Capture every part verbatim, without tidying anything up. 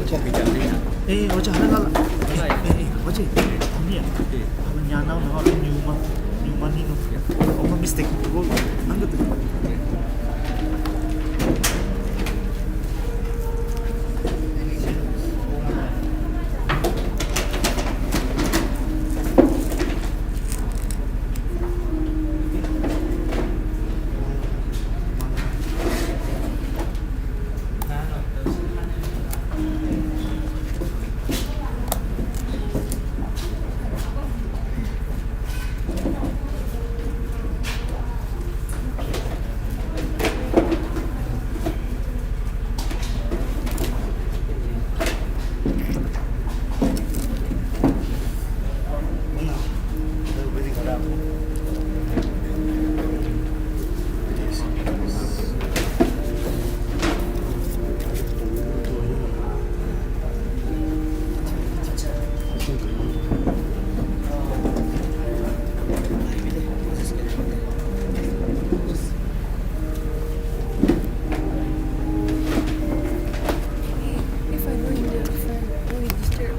Eh, waje, hala, hala. Eh, eh, eh, waje. Ini ya. Hala nyana, na, hala nyuma, nyuma ni no. Oh, mistake. Oh, angkat. If I go in there, friend, we disturb.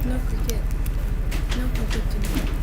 No ticket. No ticket.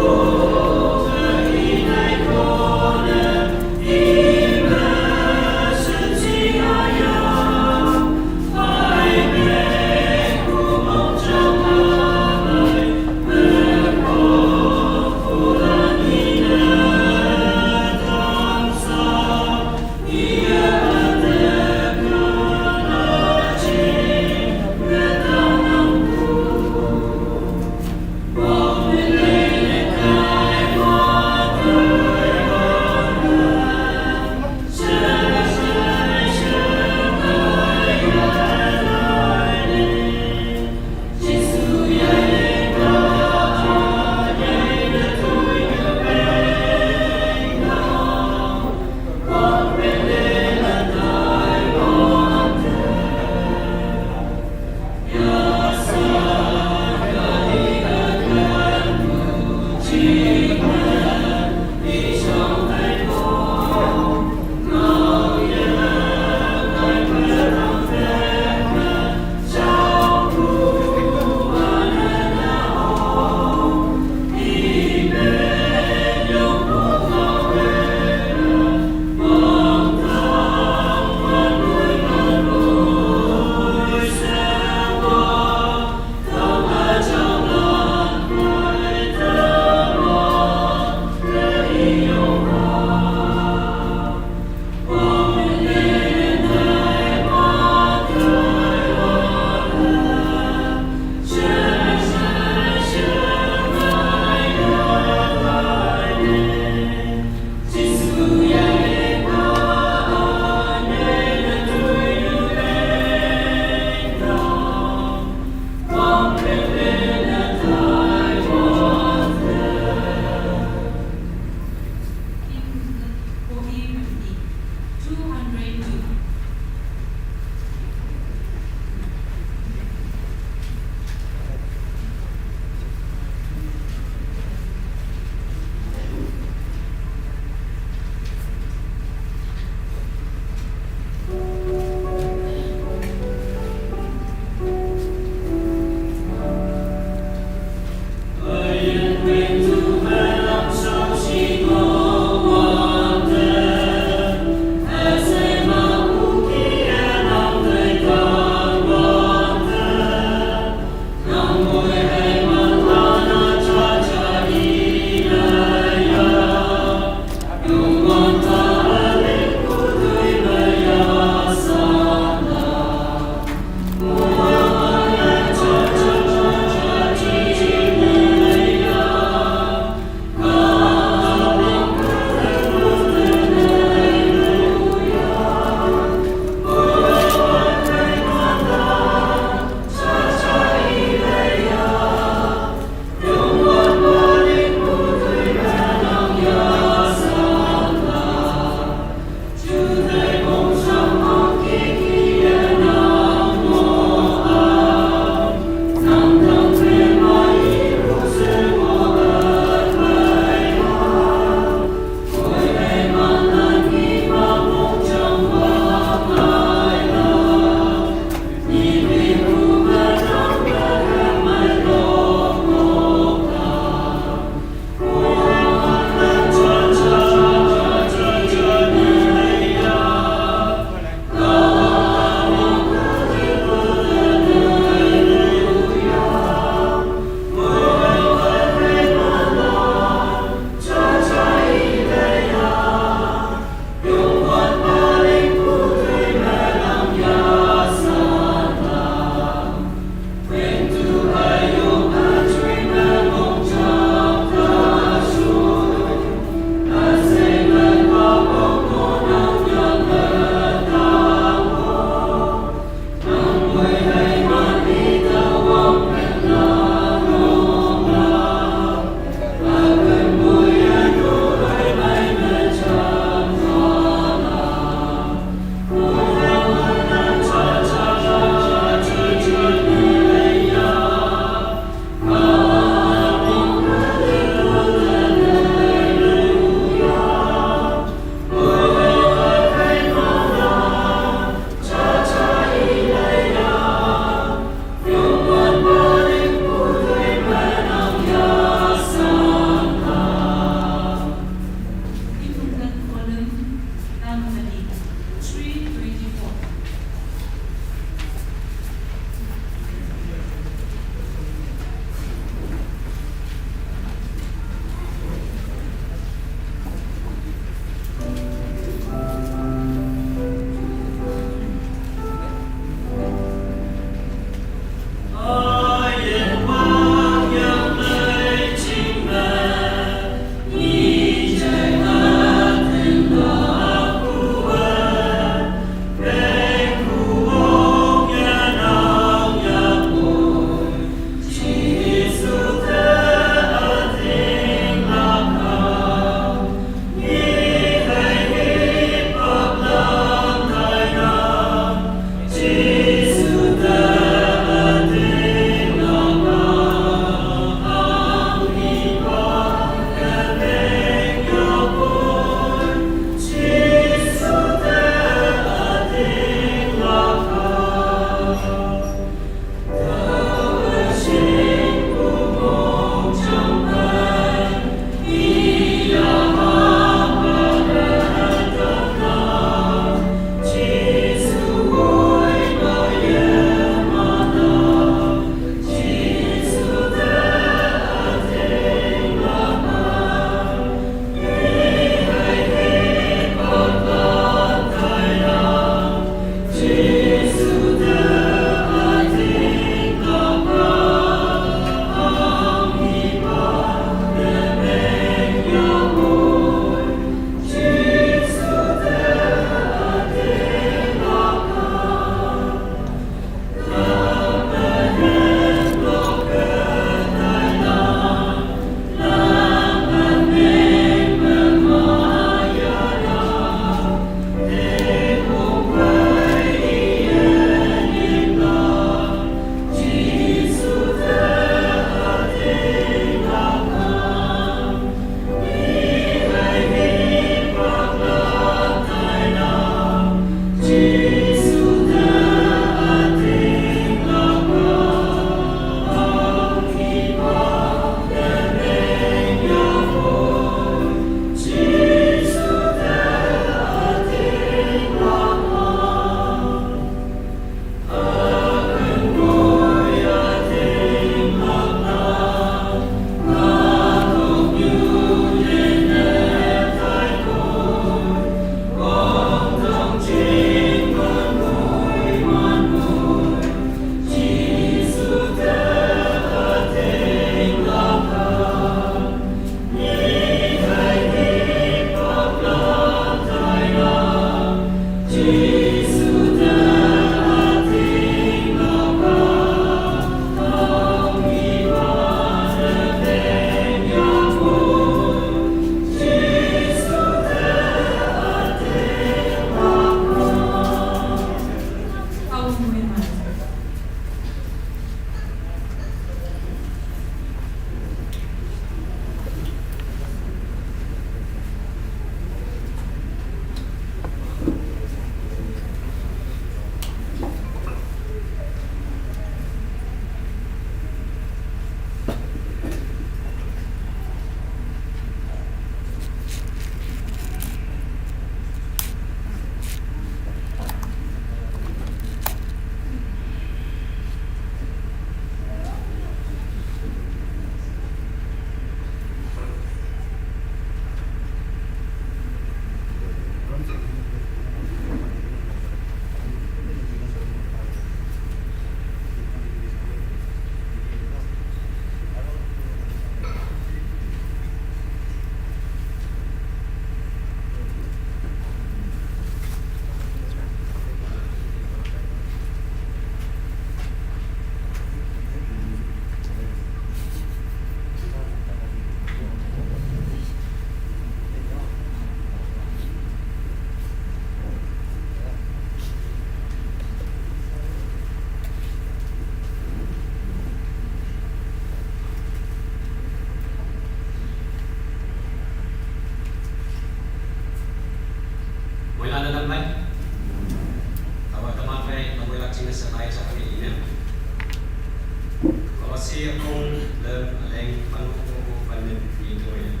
Asi akung lem aleng panu panu panen ni tui.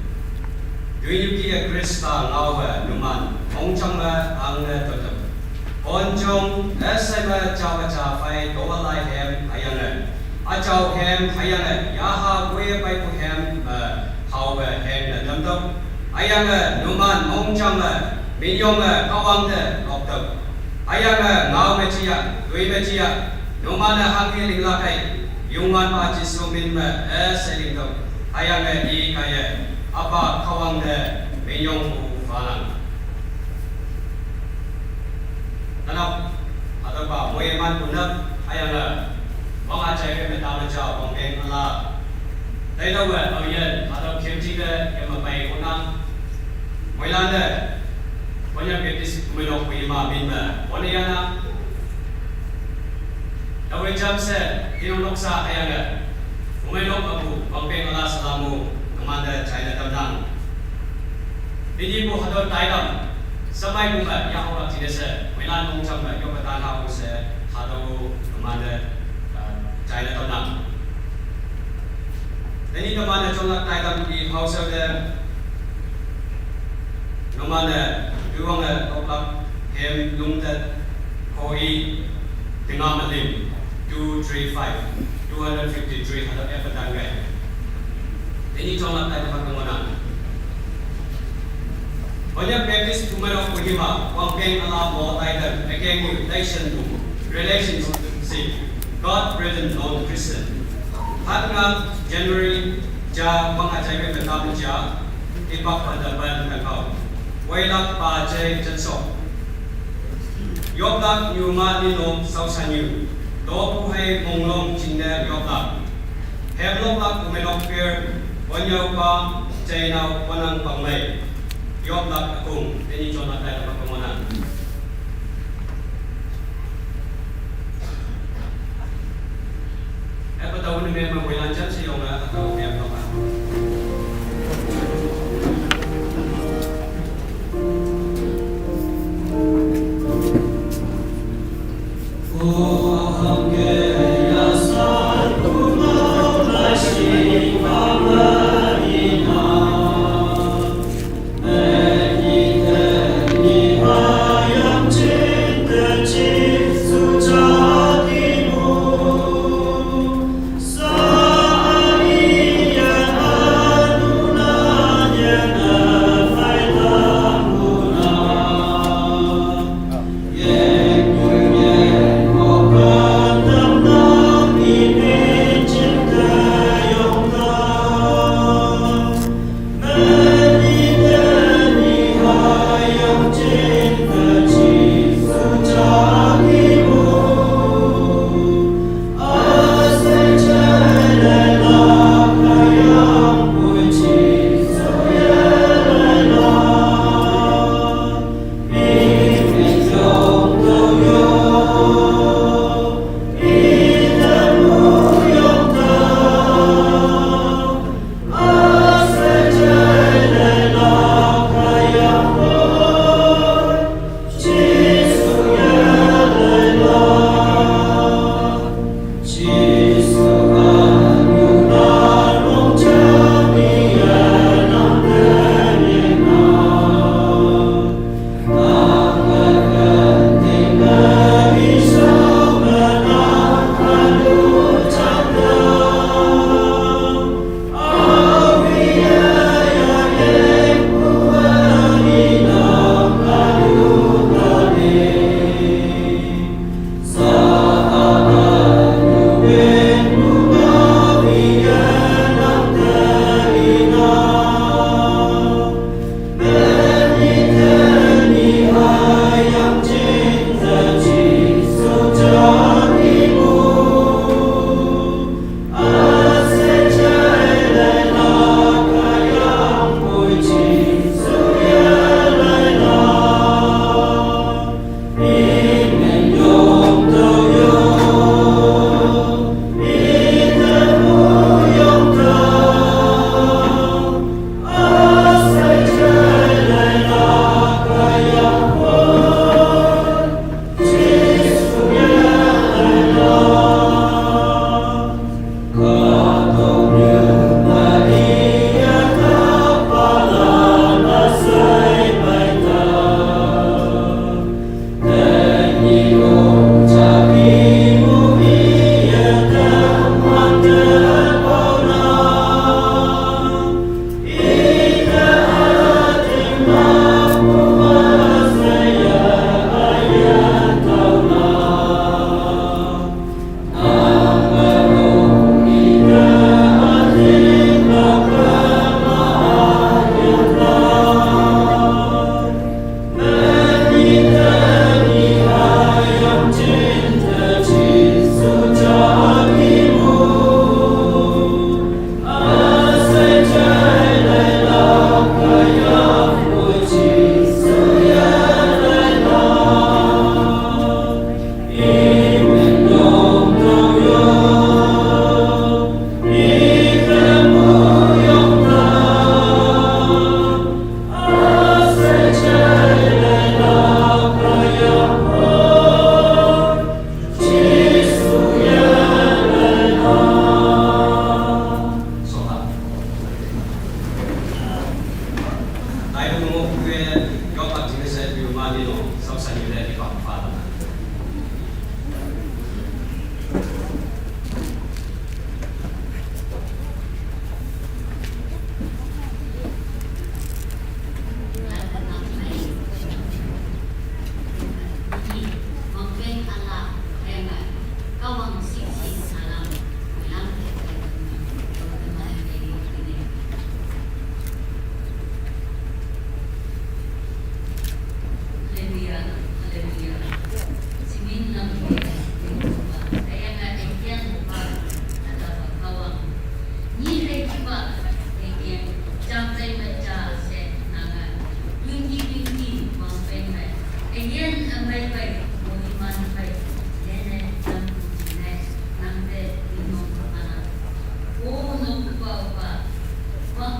Tui nyuki a Krista ngau a numan mongchang a ang na totok. Konjong esai ma jawa ja fai towa lai hem ayang a. Achau hem ayang a yaha we pai pu hem a hau a hem na damdok. Ayang a numan mongchang a minyong a kawang de lokdok. Ayang a ngau ma chia, tui ma chia, numan a hang hiling lakai, yungwan pa Jisu min ma e seling dok. Ayang a i kaya, apa kawang de minyong bu falang. Tanok, atau pa moye man punap, ayang a, wang achai ke metama cha, wang peng ala. Taito we, au yen, atau kimchi ke, ke mapai kunang. Moilan de, Konyak Baptist Kumenok Kuima min ma, Konyak na. Tawe jam se, kinong noksa ayang a. Kumenok abu, wang peng ala salamu, kemanda China tamnang. Bini bu hadon taidam, samai bu ma, ya hok lak jine se, moilan kong jam ma, yok katan ha bu se, hadon kemanda China tamnang. Teni kemanda chong lak taidam di hausa de, Nomane, duwang e toklak hem lungtet koi tengah malim, two three five, two hundred fifty-three, hadap e petang gai. Teni chong lak tai tempat kemonan. Banyak Baptist Kumenok Kohima, wang peng ala mo tai dan, again, relation, relationship, God brethren non Christian. Hatna January, ja, wang achai me petam ja, ipak pada ban tangkau. Wailak pa jai jensok. Yoplak nyuma ninong sausanyu. Topu hei monglong jingne yoplak. Hemloklak umenok pir, wanyau pa, jainau wanang panglei. Yoplak akung, teni chonlak dai dapat kemonan. E patau ni me ma wei lan jan si yong a atau me ma.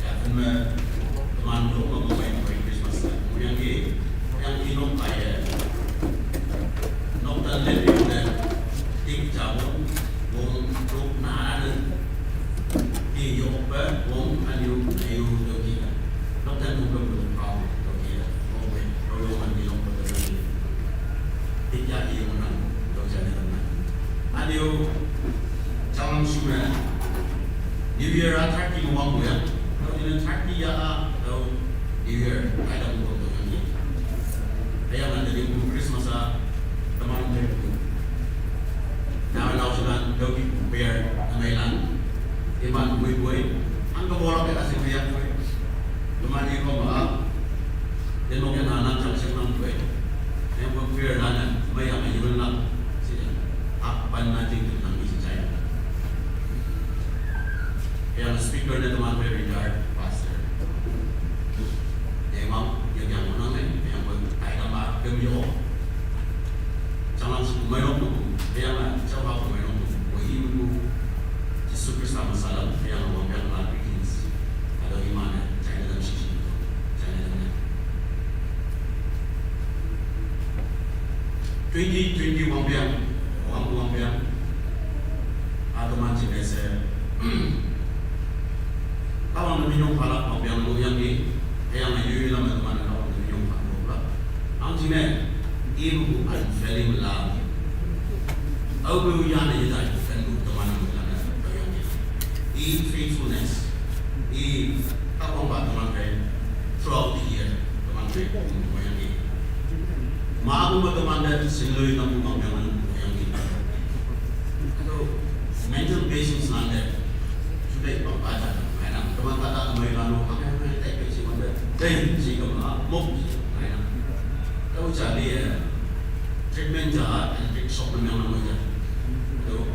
Ya, kan me, teman tu, me, me, me, Christmas. Yang di, yang di nok kaya. Nok tan le, le, tik jabon, wong, tuk na, na, di yok pe, wong, an yu, na yu, do ki. Nok tan wong pe, wong, do ki. Wong pe, wong, wong, an di nok pe, do ki. Tik ya, di, wong, an, do ki, an, an. An yu, Chang Shu Me. New Year a thirty mo wang ya. Tau ni thirty ya a tau New Year. Ai da mo to ni. Ai ya man da ni Christmas a da man te. Na na su nan tau ki prayer na mai lan. Iman bui bui. Ang ka bola ka si ya bui. Luman ni ko ma. Dia mungkin anak chang chang nang bui. Yang prayer na na mai yang ai yun lang. Sila. Akpan na jing tentang isi chai. Yang speaker na teman retired pastor. Yang mau yang yang mana ni yang pun tai nama kami yo. Jangan suku mai lo tu, yang lah jauh aku mai lo tu. Wahai ibu, Yesus Kristus masalah yang orang yang lah begins. Ada iman ya, jangan dalam sisi itu, jangan dalam. Twenty twenty wang biang, wang wang biang. Atau macam biasa. Kawang na minyong pala wang biang lu yang ni, yang na yu lam na mana kawang na minyong pala. Ang sini, ibu unfailing love. Abu ya ne ya dai kan bu teman mu kan da yang ni. I faithfulness. I ta kong ba teman kai throughout the year. Teman kai kong mu yang ni. Ma bu ma teman da sin lui na bu ma yang mu yang ni. Ato mental patience nan da. Su dai ba ba ta mai na. Teman ta ta mai la no. Ai ai tai kai si wan da. Dai si ka ma mo mai na. Tau ja li eh. Treatment ja, electric shock na meng na mo ja. Tau,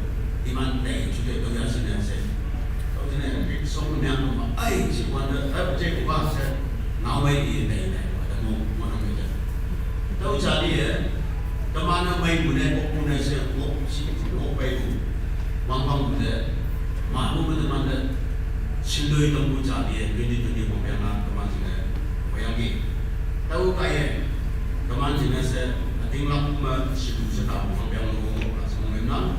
iman tai, chu te tau ya sin ya se. Tau sin electric shock na meng na mo, ai, si wan da, tau je ko ba se. Na wai i tai tai, wa da mo, mo na mo ja. Tau ja li eh. Teman na mai bu ne, ko bu ne se, ko si, ko pai bu. Wang wang bu ne. Ma bu ma teman da. Sin lui tang bu ja li eh, twenty twenty mo meng na, teman sin ne. Wa yang ki. Tau kai eh. Teman jing ne se, a ting lak ma shi du se ta wang biang lo mo ka song men na.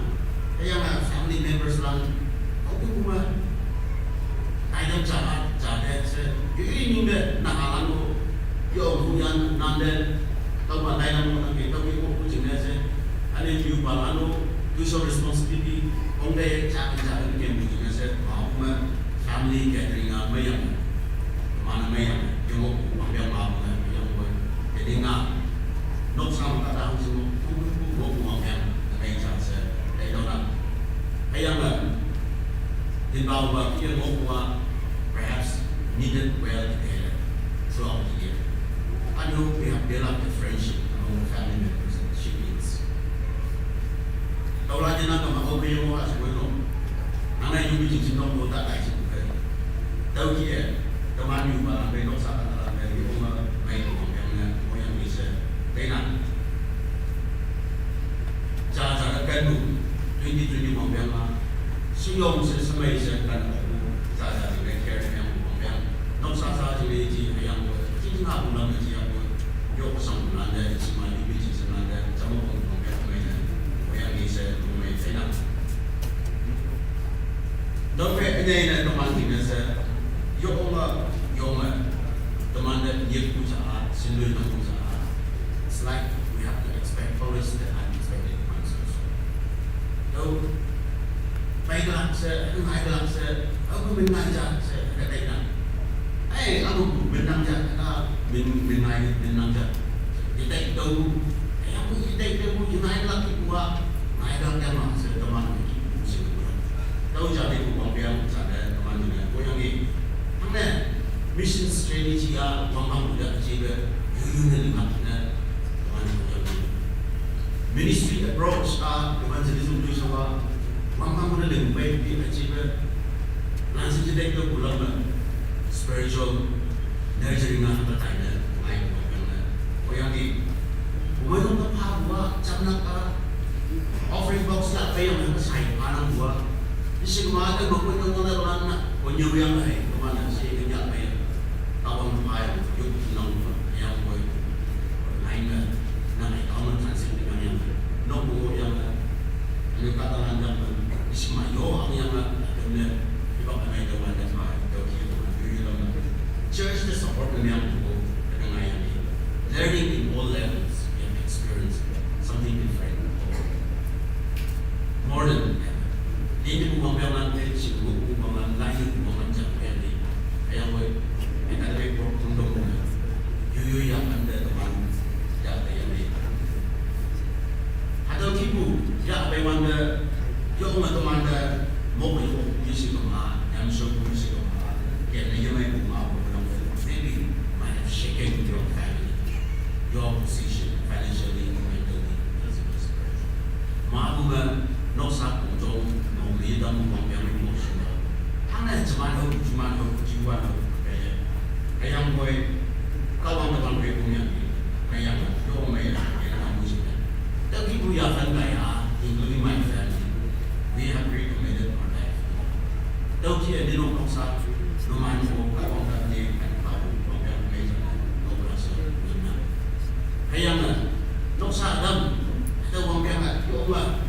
Ka yang a family members lang, kau tu kuma. Tai dam cha ha, cha de se, yu yi ning de, na ha lang lo. Yo hu yan nan de, tau ma tai lang mo na ke, tau ki ko ku jing ne se. Ani yu pa lang lo, tu so responsibility, ong de cha cha de ke mu jing ne se, ma kuma family gathering a ma yang. Mana mai yang, yang mo ku wang yang ma mo yang mo. Jadi nga, nok sa ma ka ta hong sing mo, ku ku ku mo ku wang yang, na kai cha se, dai dau na. Ai yang la, tin ba wa ki yang mo ku wa, perhaps needed well together throughout the year. I know we have built up the friendship among the family members and the siblings. Tau la jena ka ma ko ke yang mo a se mo no. Nang na yu bi jing sing no mo ta dai sing ko. Tau ki eh, teman yu ba lang bai nok sa ka lang bai yu ma mai ko yang na ko yang ni se. Bai na. Ja ja ka kan bu twenty twenty wang biang ma. Sing yong se sa mai se kan ko. Ja ja ni bai care yang wang biang. Nok sa sa ji ni ji yang ko. Ji ji nga bu lam ji yang ko. Yo ko sang bu nan de ji ma yu bi ji se nan de. Ja mo ko wang biang mai na. Ko yang ni se ko mai se na. Dau pe ne ne teman jing ne se, yo ma, yo ma, teman de ye ku cha, sin lui na ku cha. It's like we have to expect always the unexpected ones also. Dau, pai ka lak se, ngai ka lak se, au ku min ngai ja se, ka tai na. Ai, au ku min nang ja, ka min, min ngai, min nang ja. Ye tai dau, ai, au ku ye tai dau, ye ngai lak ki ku wa, ngai lak ya ma se, teman ki ku se ku. Tau ja de ku wang biang, ja de teman ni ko yang ni. Hang ne, mission strategy a, wang bang da ji ge, yu yu ne ni ma ne, teman ko yang ni. Ministry approach a, evangelism tu sa wa, wang bang da leng bai di a ji ge, lan si ji de ke ku lam spiritual nurturing a, ta tai ne, ngai ko yang ne. Ko yang ni, ko mai dong ta pa wa, jam na ka, offering box la, pa yang na ka sai, pa nang wa. Isi ko ma ta ko ko nyong na la na, ko nyong yang ai, ko ma na si ko yang ai. Ta wang pa yang, yu nang yang ko. Nai na, na ai ka ma tan sing yang yang. No ko yang na. Yu ka ta nan yang, isi ma yo ang yang na, ne, iba ka nai ta wan da pa, to ki ko yu yu la na. Church the support na yang ko, ka ngai yang. Learning in all levels, we have experienced something different. More than ever. Ini ku bang biang nan te, si ku ku bang nan, lai ku bang nan jang biang ni. Ayang wei, eka de wei pok tung dong na. Yu yu yang nan de teman, jang de yang ni. Hatau ki bu, ya bai wan de, yo ma teman de, mo ko yo, yu si ko ma, yang so ko yu si ko ma. Ke ne ye mai ku ma ko dong. Maybe might have shaken your family, your position financially, mentally, physically, spiritually. Ma bu ga nok sa kong jong, nong li dam bu bang biang mo shi na. Hang na jaman ho, jaman ho, jiwan ho, kaya. Kaya ngoi, ka wang da bang kaya kong yang, kaya ngoi, yo mai la, kaya na mu shi na. Tapi bu ya fan kaya, including my family, we have recommitted our life. Tau ki e ni nong kong sa, no man ko ka kong ka ni kan pa bu kong ka ni sa no ka sa ni na. Kaya nga, nok sa dam, ata wang kaya nga, yo nga,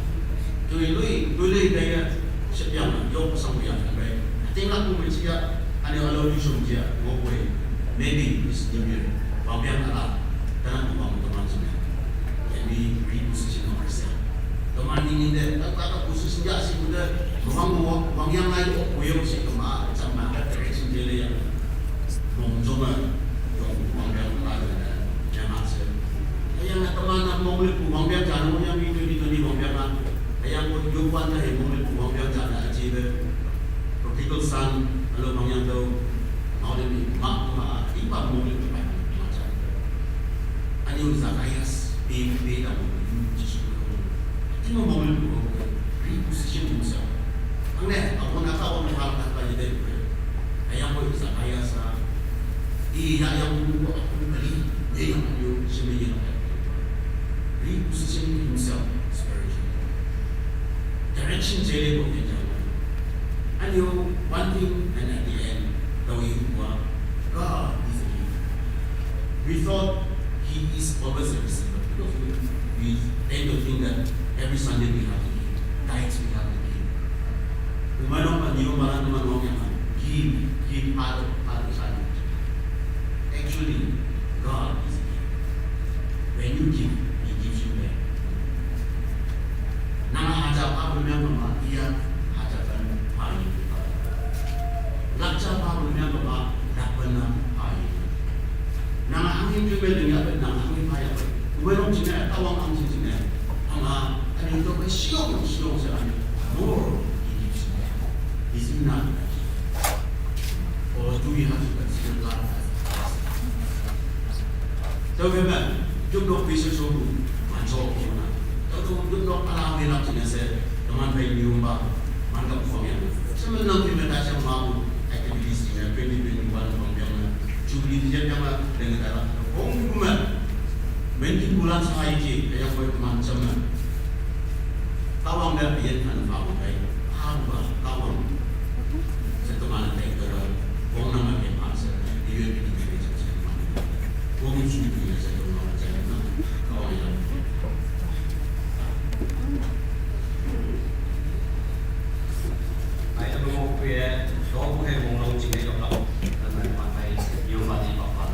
tui lui, tui lui kaya, sa kaya nga, yo ka sa mo ya kan bai. Ating la ko mo siya, ani alo ni sum siya, mo ko e. Maybe this new year, wang kaya nga la, tanang ko wang teman siya. Can we reposition ourselves? Teman Ni de, ta, ta, ta, khusus senja si muda, ruang, ruang, ruang yang lain, oh, kuyang si kema, sama, ada direction dia yang, dong, dong, dong, ruang yang lain, yang masih. Yang nak teman nak mau beli ruang yang jangan, yang itu, itu, di ruang yang, yang pun jualan dah, mau beli ruang yang jangan, aja deh. Prodigal son, kalau ruang yang tu, mau dia beli, mak, mak, ipa mau beli, macam. Ani Zacchaeus, beli, beli, dah mau beli, Yesus, Tino mong le puo, reposition himself. Ang ne, a won a ka won ha la ka ye de. Aya mo Zacchaeus a. I ya ya mo ko a ko kali, ye ya mo shi me ye la. Reposition himself spiritually. Direction je le ko ye ja. And you one thing and at the end, the way you are, God is a giver. We thought he is always a receiver because we, we tend to think that every Sunday we have to give, tithes we have to give. Umano pa niyo maran naman wong yang give, give part of, part of Sunday. Actually, God is a giver. When you give, he gives you back. Nang haja pa bu mya ma iya haja kan pa ni pa. Lakcha pa bu mya ma lakpan na pa ni. Nang ang ni tu me ling ya, nang ang ni pa ya. Uwe long jing ya, tawang ang jing jing ya. Ama, ani to ko shiong, shiong sa ani. More, he gives you back. Is enough. Or do we have to consider God as a blessing? Tau ke ba, juk dok pisa sobu, man so ko na. Tau tu juk dok ala me lak sini se, teman bai ni umba, man ka pufang ya. Semen nang pima ta siang mau, activities ni, twenty twenty-one pang yang na. Jubilee dia yang na, dengan darah. Kong ni kuma. Mending bulan sa iji, kaya ko man sama. Kawang da bien kan fa wang kai. Hamba kawang. Sa teman tai ko wang nama ke ma sa. Iwe bi ni ke sa. Wang ni su ni sa ko ma sa na. Kawang ya. Ai ta mo ko ye. To ko he wang long jing ai lo. Ta mai ma kai. Yo ma ni pa pa.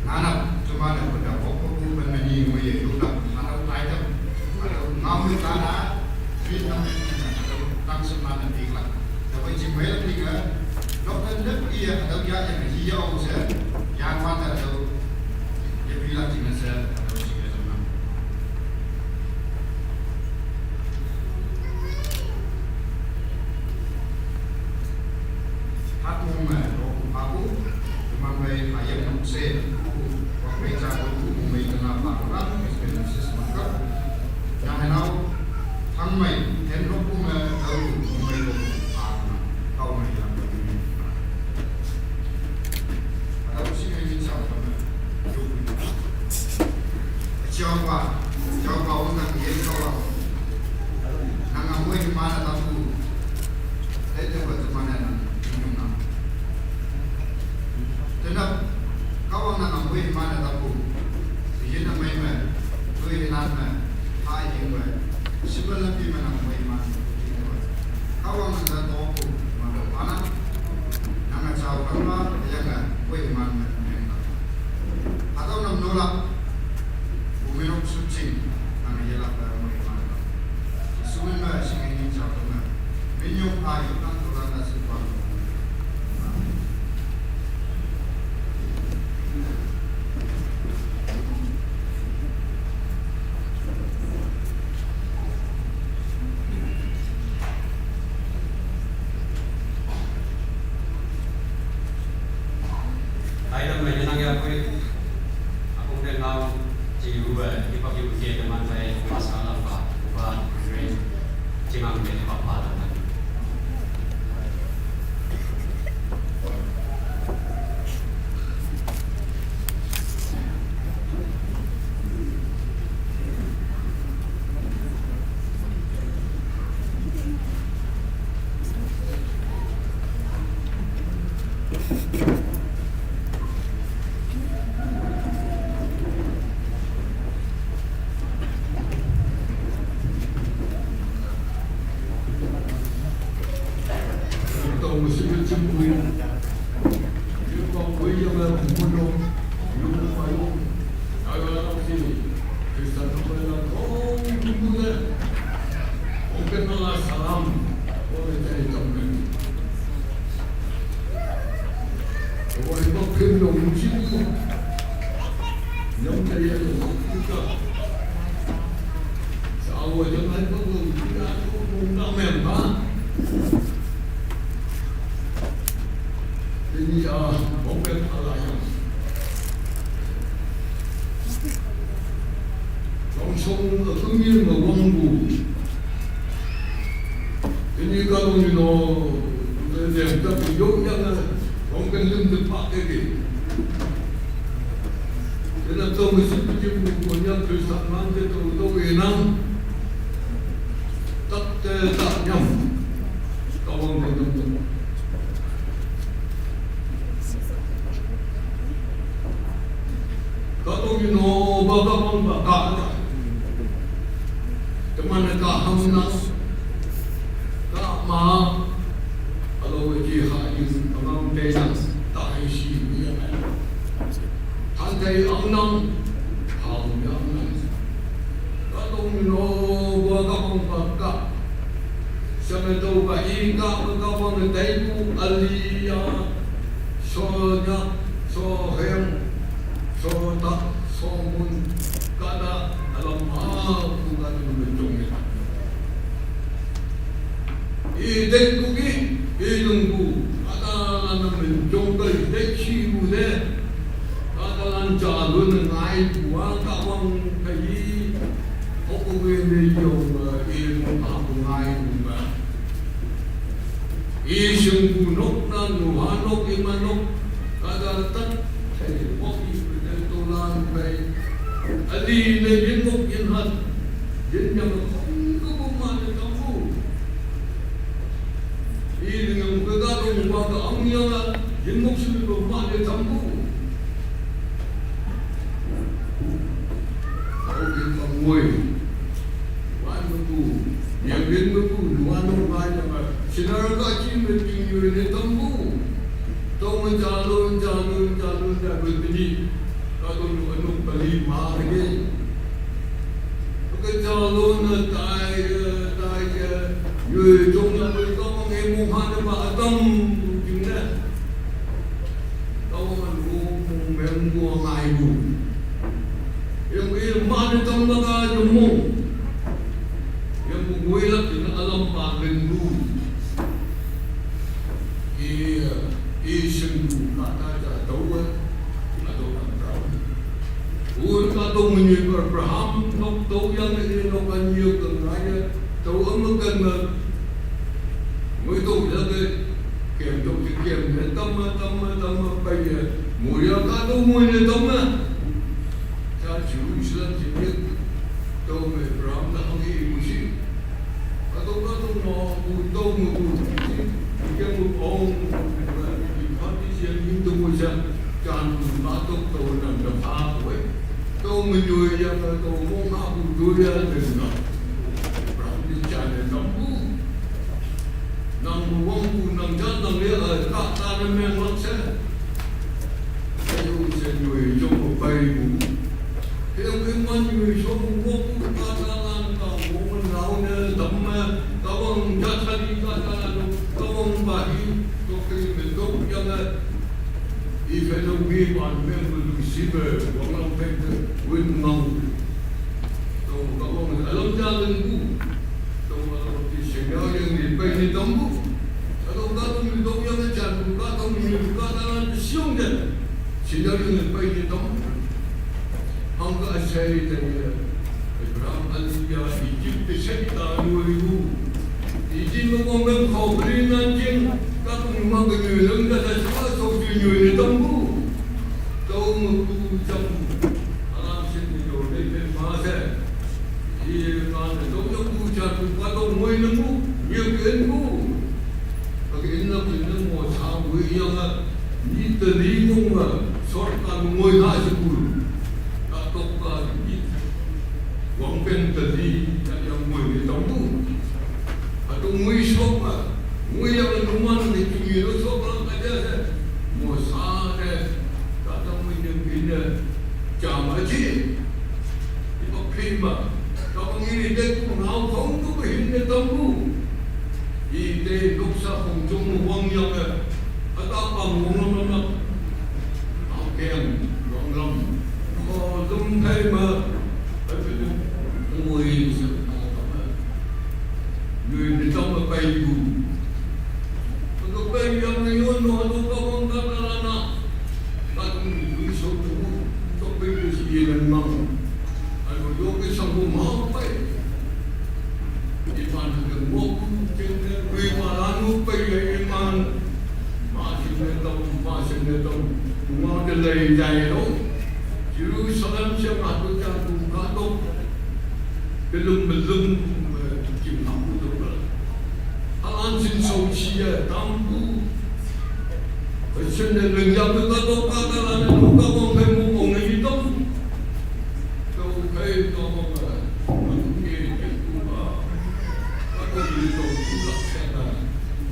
Nana, cuma ada benda pokok pun benda ni, mui itu tak ada title, ada ngau ni tak ada, duit tak ada, tak sempat nanti lah. Tapi cuma itu ke, doktor dia pergi ya, ada dia yang dia usah, yang mana tu, dia bilang cuma saya, ada cuma sama. Hat mong me ro ku pa ku, teman bai ayam nam se, ku, wak mei cha ku, ku mong mei tena pa ku ram, experiences mangkap. Yang henau, thang mei, hen ro ku me, tau ku, mong mei ku, pa ku na, kau mei yang ku ni. Ada ku si mei ni chao ka me, yu ku ni. Chao pa, chao pa, ung nang ye chao pa. Nang amoi ni mana tapu. Tete wa tu mana nang, nang. Tena, kawang nang amoi ni mana tapu. Ye na mai mai, tu ye nan mai, ha ye mai. Simba lampi mana amoi mana tapu. Kawang nang da topu, mana pana. Nang a chao kang ma, ya nga, amoi ni mana mai. Atau nam nolak. Bumeinok sucing, nang yelak barang mengimana. Sumen ba sing ini jauh na. Minyong ayu kan turan nasi kuang. Ai lam mai nang ya kui. Akung den ngau ci yu ba, ipak yu ke teman saya kuasa lam ba, ba, ci mang ke ba ba lam. Ini ka lung no, ne ta ku yo ya na, long kan lim de pa ke ke. Ina to mi si pi ji mu ko ya Kristan man ke to to ke nang. Tak te tak nyam. Ka wang de nyam de. Ka to mi no ba ka wang ba ka. Teman ka ham na. Ka ma, alo ji ha yu, amang te na, ta hai shi mi ya na. Tan te ang nang, ha mi ang nang. Ka dong no, bua ka bong ba ka. Sa me do ba i ka, ba ka bong te ku, a li ya. So nya, so heng, so ta, so mun, ka da, a lam ma, ku ka ni me jong ya. I dei ku ki, i lung ku, ka da la na me jong ka i dei chi ku de, ka da la ja lu na ngai ku wa, ka wang ka i, ko ku we ne yong, i mu ka ku ngai ku ma. I shing ku nok na nu ha nok i ma nok. Ka da tat thei wok i pe de to lan pai. A li ne yin mok yin hat. Yin nyam a kong ka bu ma ne tam bu. I li ngam ka da dong wa ka ang yang a. Yin mok shi bu ma ne tam bu. Au ki ka ngoi. Wan ma bu. Nyam yin ma bu. Nuan nong ma nyam a. Shi na ra ka chi me ting yu ne tam bu. Tong ma ja lo, ja lo, ja lo, ja lo, ja lo, Ka to nu anu pali ma ke. Ka cha lo na tai, tai ke. Yue jong na pali ka ma nge mo ha na ma atam jing na. Ka ma lu mo meng mo ngai bu. Yong e ma na tam ma ka yong mo. Yong mo ngui la kin alam pa len bu. I, i sing bu ka ta ja tau. Ka to Abraham. Ur ka to mani Abraham, nok to yang ni nok kan yu kan raya. To am kan na. Ngui to ya ke. Kem to ke kem ne tam ma, tam ma, tam ma pa ya. Mu ya ka to mu ne tam ma. Cha chu Islam ji ne. To me Abraham na hang i mu shi. Katong katong mo bu tong mo bu ti ti ke mo ong mo bu ti ti pa ti sian yin to mo sian kan ma tok to nan da pa ko e. To mo yo ya to mo ma bu do ya de na. Ram ni cha ne nam bu. Nang mo wang bu nang jan nang le a ka ta ne me ma se. Ayo se yo yo mo pai bu. He we man yu shong wo ku ka ta lan ka wo man nau ne dam ma ka wang ja ta li ka ta lan ka wang ba hi to ke me to ya na. I fe no wi ban me lu si be wang lam pe de win ngau. To ka wang a lam ja len bu. To ka wang ti se ya yang ni pe ni dam bu. Ka to ka to mi to ya na cha bu ka to mi lu ka ta lan siong de. Sinari ne pai ne tam. Hangka asai tanya. Abraham alia Egypt te sai ta nuri u. Egypt mo kong ben khau beri nan jing. Ka kung ma ke nyu leng ka sa sua so ju nyu ne tam bu. Tau ma ku jam. Alam sin ni do ne pe ma se. Ye ka ne do ya ku cha ku ka do ngoi ne mu. Ye ke mu. Ka ke na ku ne mo sa ngoi ya nga. Tali mong ma, sort ka ngoi ha sikul. Ka tok ka ni. Wang pen tali, ka yang ngoi ni tong tu. Atu ngoi sok ma. Ngoi yang numan ni tu ni lo sok lang ka ja se. Mo sa de. Ka tong ngoi ni pin de. Jam aji. Iba phei ma. Ka bang ini de tu ngau kong tu ba hin de tong tu. I te nuksa kong jong wang yang e. Ata pang wang lam lam. Au keng wang lam. Ko lum thai ma. Ai pe tu. Ngui sa. Ngui ni tong ma pai bu. Ko pai yang ni yon no no ka wang ka na na na. Ka tu ni so tu. Ko pai tu si ye lang mang. Ano yo ke sang bu ma pai. Iman ke mo ku ke ne, iman anu pe ye iman. Ma sing ne tong, ma sing ne tong. Mo de lei jai lo. Jerusalem se ma tu jang tu ka to. Belum belum kim ham tu la. Alan sin so chi ye tam bu. Shin ne leng ya tu ka to ka ta la ne ka mo pe mo mo ne ni to. Ka u kai ka mong ka, ka u ye ka u ba, ka u ye ka u la sa ka,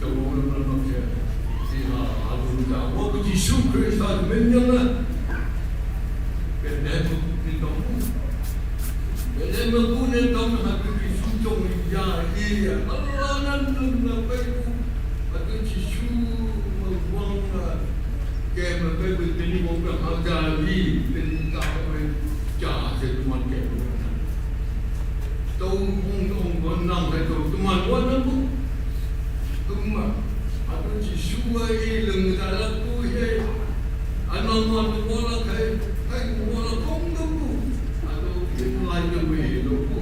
ka mong na na ka, si ha, ha tu ka, wa ku Jisu Krista men yang na. Ka ne ma ku ne tong. Ka ne ma ku ne tong ha ku Jisu jong ya, i ya, Allah nan lum na pai ku, ha ku Jisu ma wang na. Ke ma pe bu tini mo pe ha ja li, tin ka pe ja se tu man ke. Tau mong tong bon nang ke tu tu man wan nang bu. Tu ma. Atu Jisu ai leng ka la tu he. Anang man tu mo la kai, kai mo la kong tu bu. Atu in lai tu me lo bu.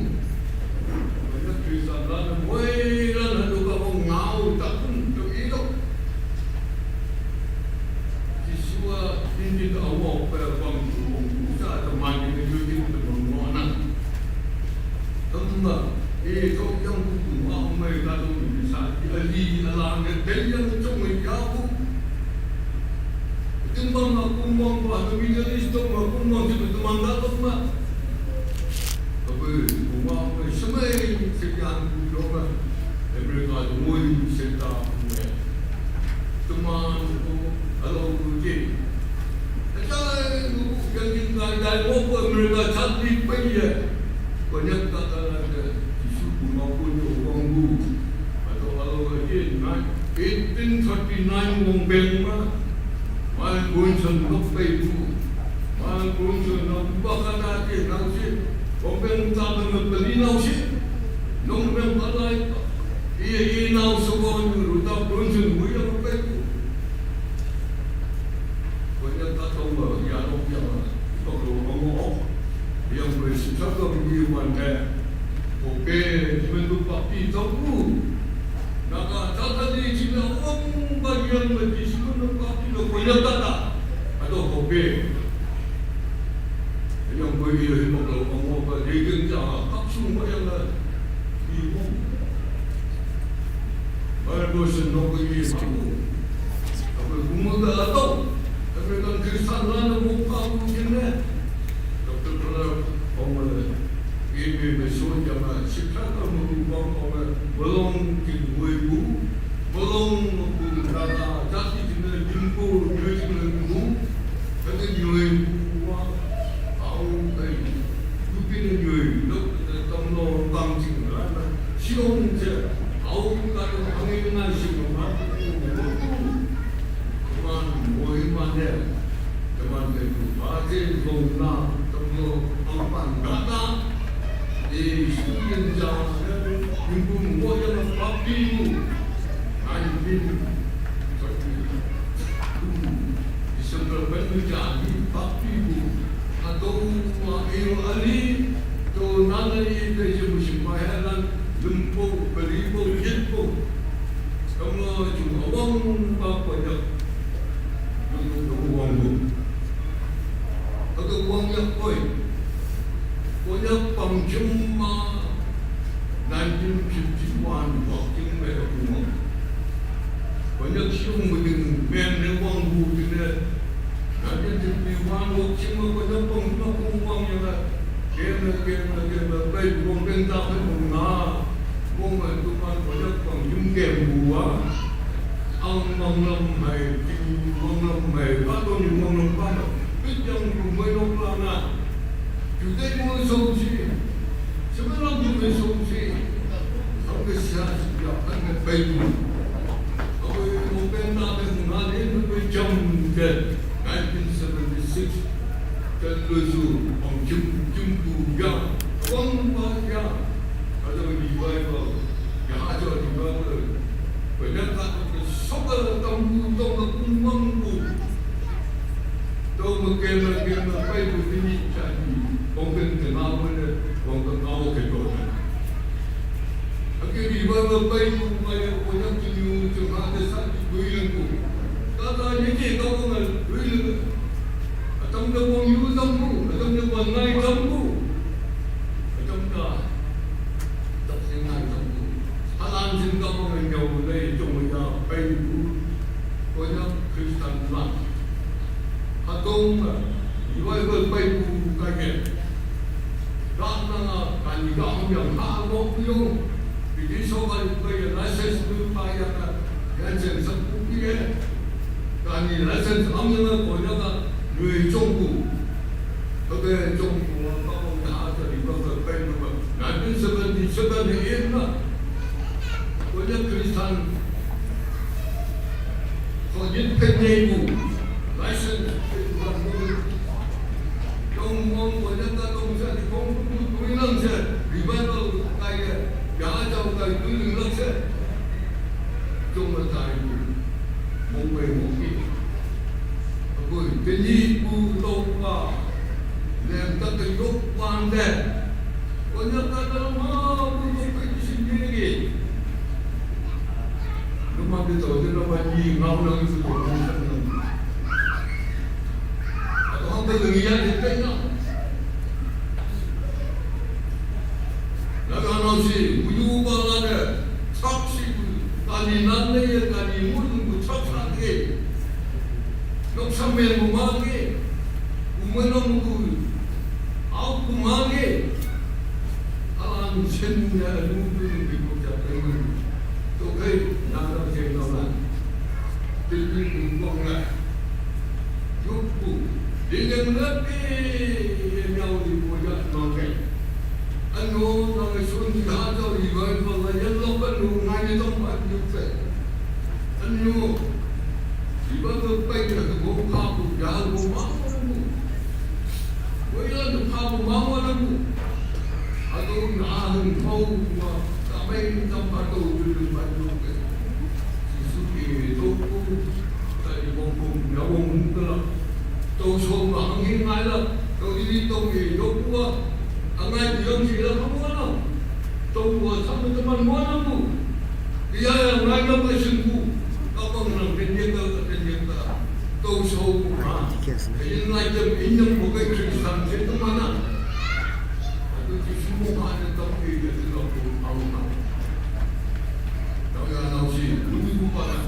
Mana Krista la na mo la na tu ka mo ngau ta kun tu i lo. Jisu a, hindi ka awak pa bang tu, sa ta man ni tu tin tu bang mo na. Tama, e, ko yang ku tu ma mai ka tu ni sa, ali ala ne te yang tu mai ya ku. Tin bang ma ku mong ba tu Middle East tu ma ku mong tu tu man da tu ma. Abe, ku ma mai semai se yang ku lo ma. America tu mo se ta. Teman ku, alo ku je. Kata ku yang jin kai dai mo ku America chat ni pai ye. Ko nyat kata la ke Jisu ku ma ku nyu wang bu. Atau alo ku je nine, eighteen thirty-nine wang beng ma. Mal kun sun nok pai bu. Mal kun sun nok ba kata je nau si. Wang beng ta ma peli nau si. Nong beng palai. Iya, iya, nau soko nyu ru tau kun sun wi yang pe ku. Ko nya ta tong ba ya long yang. Ko lo ong ong. Yang pe si ta ko mi wan te. Ko pe men tu pa pi tong ku. Na ka ta ta ni chi na ong ba yang me ti su na pa pi lo ko nya ta ta. A to ko pe. Yang ko iya hi ko lo ong ong ba de ken ja ka su mo yang la. Pi ong. Bible sen no ko ye ma. Abe kuma da la to. Abe kan Kristan la na mo pa mu kin ne. Doctor Clark ong le. Ye me me so ya ma. Sikha ka mo ku ong ong le. Belong kin wei bu. Belong ku ka la. Jati kin ne jin ko, jin ko bu. Ka te nyoi bu wa. Au kai. Yu pi ne nyoi. Lo ka tam lo tam jing la na. Siong je, au ka tu hangi ngai si ma ma. Kuman, moi ma ne. Teman ke tu ba je long na, tong lo, ang pan kata. Di student ja, minggu mo ya ma papi mu. Nineteen thirty-two, December pen mu ja ni papi mu. Ato ma eo ali, to nana i te je mu si ma ya lan, lumpo, beripo, yetpo. Kama ju awang pa pa ya. Lumpo, lumpo, awang mu. Ato awang ya koi. Ko ya pang jum ma. Nineteen fifty-one, Baptist me a kuma. Ko nya siung mu ding men ne wang bu ding ne. Nineteen fifty-one, wok ching ma ko nyam pang ma kung wang yang a. Kem na, kem na, kem na, bai wong ben ta bai wong na. Wong ma tu man ko nyam pang yum kem bu wa. Ang mang lam hai, ting wang lam hai, ba to ni wang lam ba ma. Bit yang bu mai nok la na. Ju dai mo song si. Sima lam ju mai song si. Ang ke sia si ya, ang ke bai bu. Ang ke mo ben ta bai wong na, ni mo bai jam de. Nineteen seventy-six, Jan Lusu, Wang Jim, Jim Bu Ya, Wang Wa Ya, ada revival, ya ada revival. Banyak tak ke soka kamu tong ke kumang bu. Tong ke kena kena bai bu ini jadi, Wang Ken kenal mana, Wang Ken tahu ke kau. Aki revival bai bu mai, banyak tu tu ada satu dua yang bu. Kata ni ke kau kan dua yang. Atam da wang yu zam bu, atam da wang ngai zam bu. Atam da, tak sing ngai zam bu. Halan sing ka wang ngai bu, lai jong ya bai bu. Ko ya Kristan la. Hatong la, iwai ko bai bu ka ye. Ra na la, ka ni ka hong yang ha wang bu yong. Bi di so ka bai ya license bu ka ya ka. Yan chen sa bu ye. Ka ni license am yang ko ya ka nui chong bu. Ka ke chong bu ka ko ya ha ta li ba ka bai bu ba. Nineteen seventy-seven ni in na. Ko ya Kristan. Ko yin pen ni bu. License pen bu. Dong mong ko ya ka dong sa di kong bu bu lang sa. Revival ka ya. Ya ja ka bu lang sa. Dong ma tai bu. Mong bai mong ki. Abui, tenyih bu tong pa. Lem tak ke yok pan de. Ko nya ka dalam ha bu tong pe di sini lagi. Nama dia tahu dia nama ni ngau nang itu tu. Atau apa lagi yang dia tanya? Laga nau si, uyu ba la de, chak si, kani nan le ye, kani mun bu chak sa ke. Nok sa men bu ma ke. Bu ma nong bu. Au bu ma ke. Alan chen ya lu bu bu bu ja pe mun. To kai, na na je na na. Te bu bu bu na. Yuk bu. Ding ding le pe. Ye miao li bu ya nong ke. Ano, nang sun di ha tau revival la yan lok ba nu ngai ni tong ba nu fe. Ano, revival bai na ka bo pa bu ya bu ma bu. Wei la nu pa bu ma wa na bu. Ano na hung pau ma ta bai ni tong ba tu tu ba nu ke. Jisu ke to ku ta di bong bong ya bong ka la. Tau so ma hang hi ngai la. Tau di di tong ke to ku wa. Ang ngai di yong si la hang wa la. Tau wa sa ma ta man wa la mu. Di ya ya ngai la ba shin ku. Ka bang nang den ye ka ka den ye ka. Tau so ku ma. Ka yin ngai tem in yong bu kai Kristan se ta ma na. Ka tu Jisu mu ma na tong ke ya tu la ku au na. Tau ya nau si, lu mi bu pa na.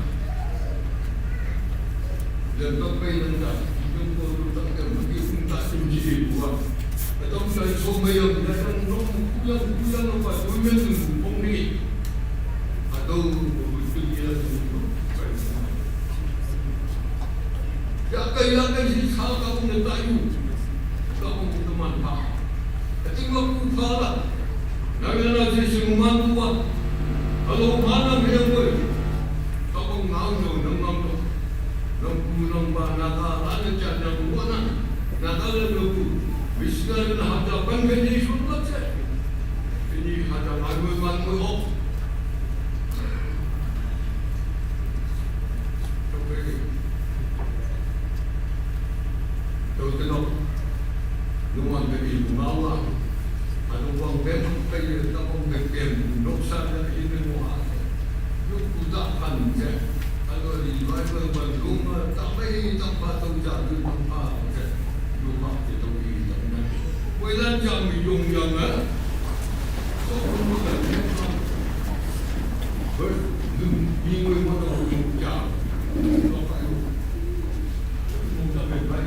Lem tau pei nang ta, yung ko lu tang tem, maki ung ta sim ji e bua. Ka tong sa so mei yong, ya tang nong, kuyang, kuyang, apa, lu men tu, pong ni. Atau, bu tu ya tu, ya kai, ya kai, si sa ka ung ta yu. Ka ung ta man pa. Ka ting ma ku pa la. Nang ya na si si man ku wa. Alo ma na me yang wei. Ka ung ngau no, nang ngau no. Nang ku nang ba na ka la na cha nang wa na. Na ka la no ku. Missionary na ha ta ban ka ni shun la che. Ni ha ta ma no ban mo ok. Tau te nok. Nuan ka i ngau la. Anu wang bem ka i ta wang bem bem. Nok sa na i ne mo ha. Yuk ku ta kan je. Anu ri mai ba ban lung ma ta mai ta pa tau ja tu ta pa je. Yuk ma te tau i ta na. Wei lan jam yong yang a. So ku mu ta ne. Verse, ni wei mo ta ku ja. Lo pa yu. Mo ta bem bai.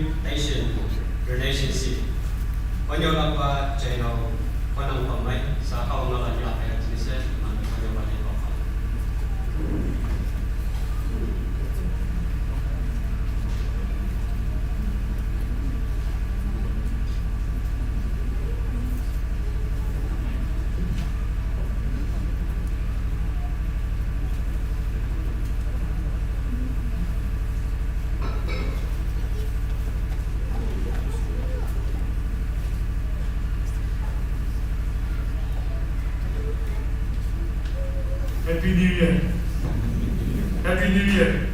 Relation, relationship. Konyo lapa channel, konang pamai, sa kau ngalan ya kaya jise, man konyo bani kau. Happy New Year. Happy New Year.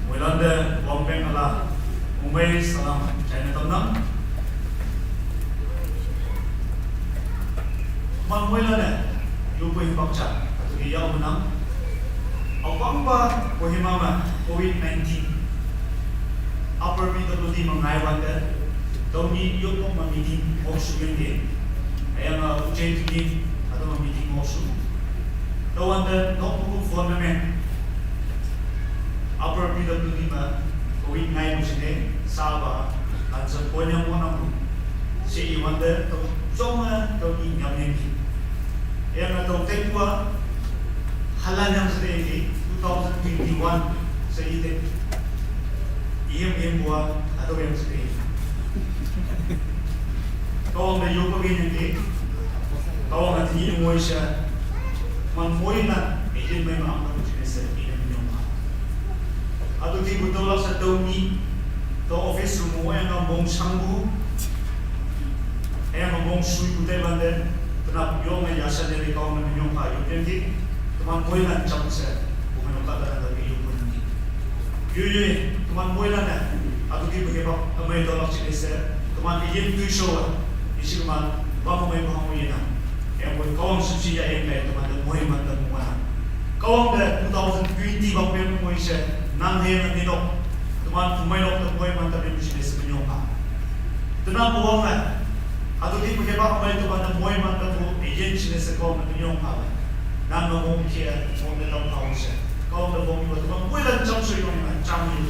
Moilan te warm peng ala, umai salam, China tamnang. Man moilan ne, yu pui bakcha, atu ki yau menang. Apang pa, Kohima ma, covid nineteen. Upper P W D ma ngai wan te, tau ni yok nok ma meeting hok su yen ke. Ayang a ujai tu ni, atu ma meeting hok su. Tau wan te, nok buku phone na me. Upper P W D ma, covid ngai mu sine, sa ba, answer phone yang mo na mu. Si i wan te, tau zong a, tau ni nyam yen ke. Ayang a tau te kua, hala nyam sine ke, two thousand twenty-one, sa i te. Iem iem bua, atu iem sini. Kau ang da yopa gini ke. Kau ang ati ni ngoi sa. Man ngoi na, ejin mai ma ang da kuchine sa, ina minyong ma. Atu ti buto lak sa tau ni, tau office room mo yang ang bong sangbu. Yang ang bong sui butai bande. Tenap yong na yasa dari kau na minyong pa yong yang ti. Teman ngoi na cham sa. Bukan kata na tapi yong pun ti. Yoi, yoi, teman moilan na. Atu ki bagi bak, amai tolak cik ese. Teman ijin tu show. Isi teman, bang amai bang amai na. Yang pun kawang suci ya yang kai, teman de moi man de mua. Kawang de two thousand twenty bang pen moi se, nan he nan nidok. Teman pumai lok de moi man de pen cik ese penyong ha. Tenang buang na. Atu ki bagi bak amai teman de moi man de bu, ijin cik ese kawang de penyong ha. Nan ma mong kia, mong de lam ha se. Kau na bom iwa tukang kuilan cham sui kau na cham yu.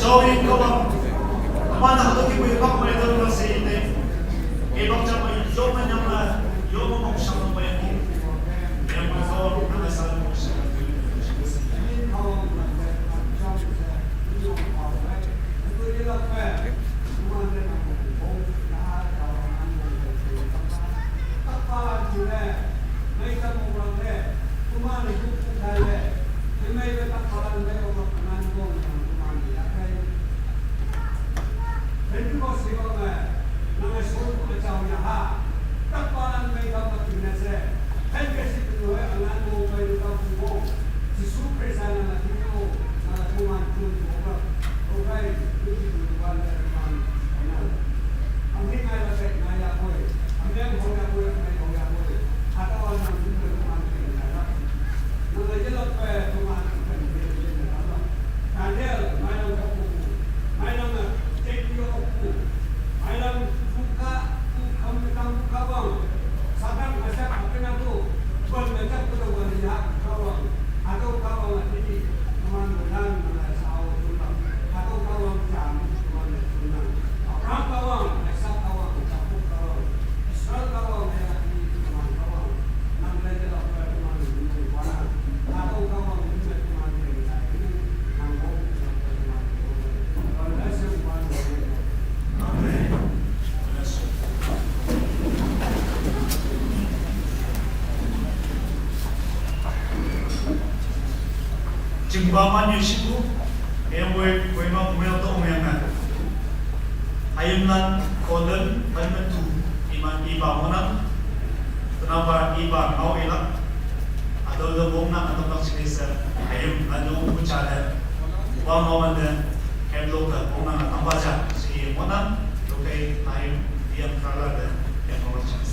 Chawin kawang. Mana hatu ki bui bak mai don na se ne. E bak chama yoma nyama, yoma mong shama mai ki. Yama so, na sa mong shama. Paman Yoshiku, yang boy, boy ma kumel to yang na. Ayun nan, koden, pan metu, iman iba monang, kenapa iba ngau ilak, atau de bong nang atau tak sini se, ayun nan jong kuca de, bang ngau de, hem lo ke bong nang atau baca, si monang, lo ke ayun, diam kala de, yang mau baca.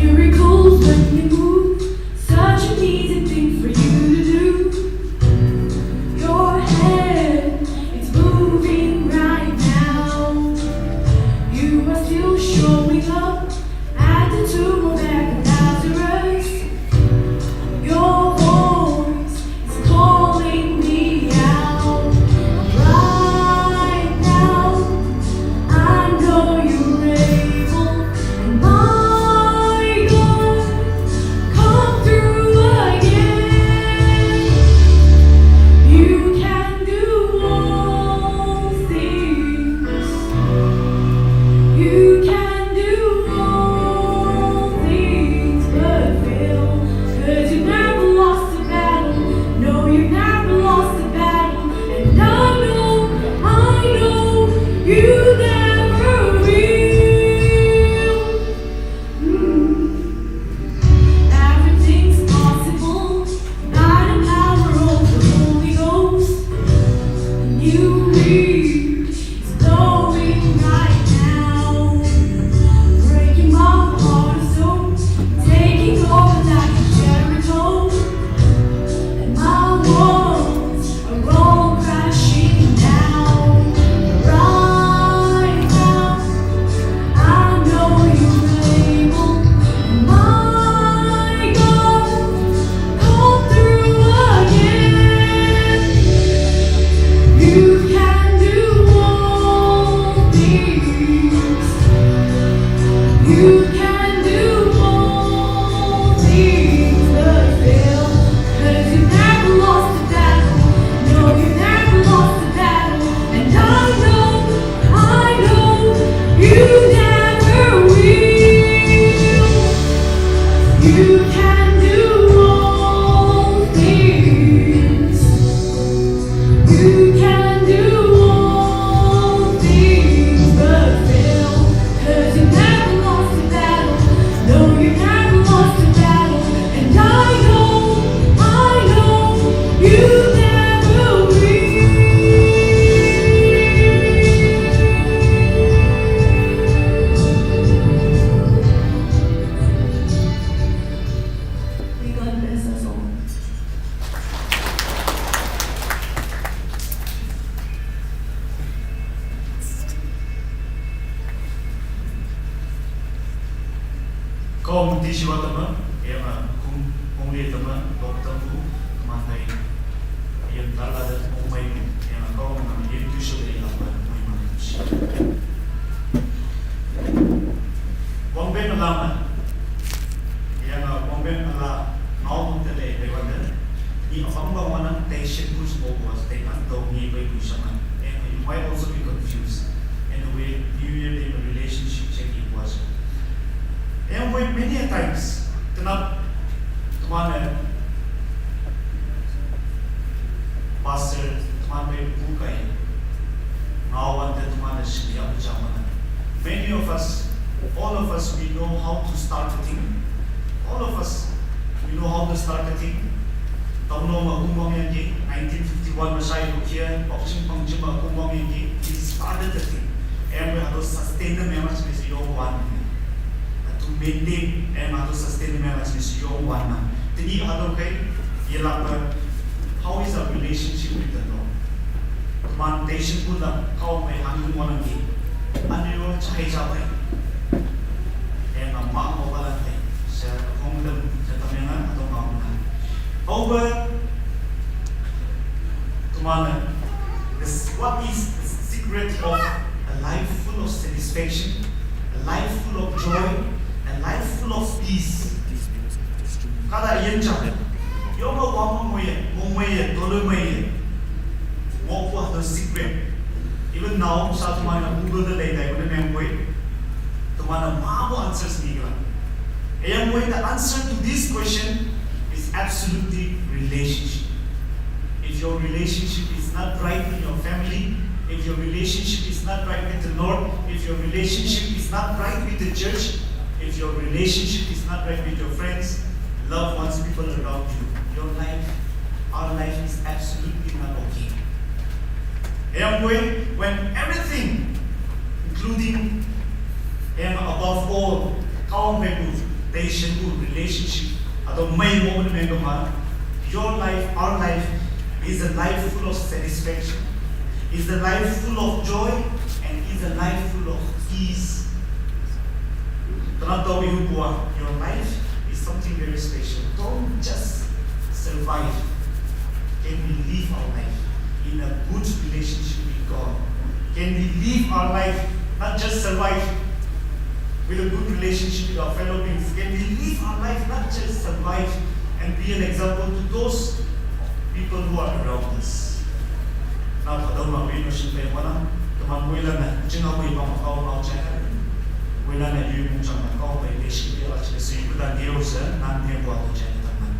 Miracles when you move, such an easy thing for you to do. Your hand, it's moving right now. You are still showing up at the tomb of Lazarus. Your voice is calling me out right now. I know you're able, and my God, come through again. You can do all things. You can do all things but fail. 'Cause you never lost a battle. No, you never lost a battle. And I know, I know you never will. Mm. Everything's possible by the power of the Holy Ghost. A new wind is blowing right now, breaking my heart of stone, taking over like Jericho. And my walls are all crashing down right now. I know you're able, my God, come through again. You can do all things. You can do all things but fail. 'Cause you never lost a battle. No, you never lost a battle. And I know, I know you never will. You can do all things. You can do all things but fail. 'Cause you never lost a battle. No, you never lost a battle. And I know, I know you never will. May God bless us all. Kong ti shiwa tama, ema kung kung le tama, dok tamu, mantai, yem tala da kung mai, ema kong na yem tu shi de ila ba mai mai shi. Wang ben lama, ema wang ben ala ngau mung tele de wang den. Ni afang ba wana te shit bus mo was te man do ni bai bu shaman. And you might also be confused in the way you and your relationship checking was. And with many a times, kenapa teman pastor, teman bai bukai, ngawan te teman sini aku zaman. Many of us, all of us, we know how to start a thing. All of us, we know how to start a thing. Tau no ma kum bam yang ki, nineteen fifty-one ma shai ko kia, pop ching pang ching ma kum bam yang ki, he started the thing. And we have to sustain the memories with your one. To maintain, and we have to sustain the memories with your one. Tini hado kai, ye lapa, how is our relationship with the Lord? Kuman tension pula, kau mai hangin mo nang ki. Ano yo chai chai. Eh, ma ma mo pala tai. Sa kong dem, sa tamyangan, atau mau na. Over. Kumana. This, what is the secret of a life full of satisfaction, a life full of joy, a life full of peace? Kada yen cha. Yo ma wa mo mo ye, mo mo ye, dolo mo ye. Mo kwa the secret. Even now, sa tumana Google the late, I wouldn't know. Tumana ma mo answers ni gra. Ayang mo, the answer to this question is absolutely relationship. If your relationship is not right in your family, if your relationship is not right with the Lord, if your relationship is not right with the church, if your relationship is not right with your friends, loved ones, people around you, your life, our life is absolutely not okay. Ayang mo, when everything, including and above all, kau mai ku, patient ku, relationship, atau mai mo ni mai ku ma, your life, our life, is a life full of satisfaction, is a life full of joy, and is a life full of peace. Tanah tau ihu kuah, your life is something very special. Don't just survive. Can we live our life in a good relationship with God? Can we live our life, not just survive, with a good relationship with our fellow beings? Can we live our life, not just survive, and be an example to those people who are around us? Na padau ma wino shin pe wana, teman wila na, jinga wila ma kau mau chai. Wila na yu mung chang ma kau pe, pe shin pe la chai, so yu kuda dio se, nan dio bua to chai na teman.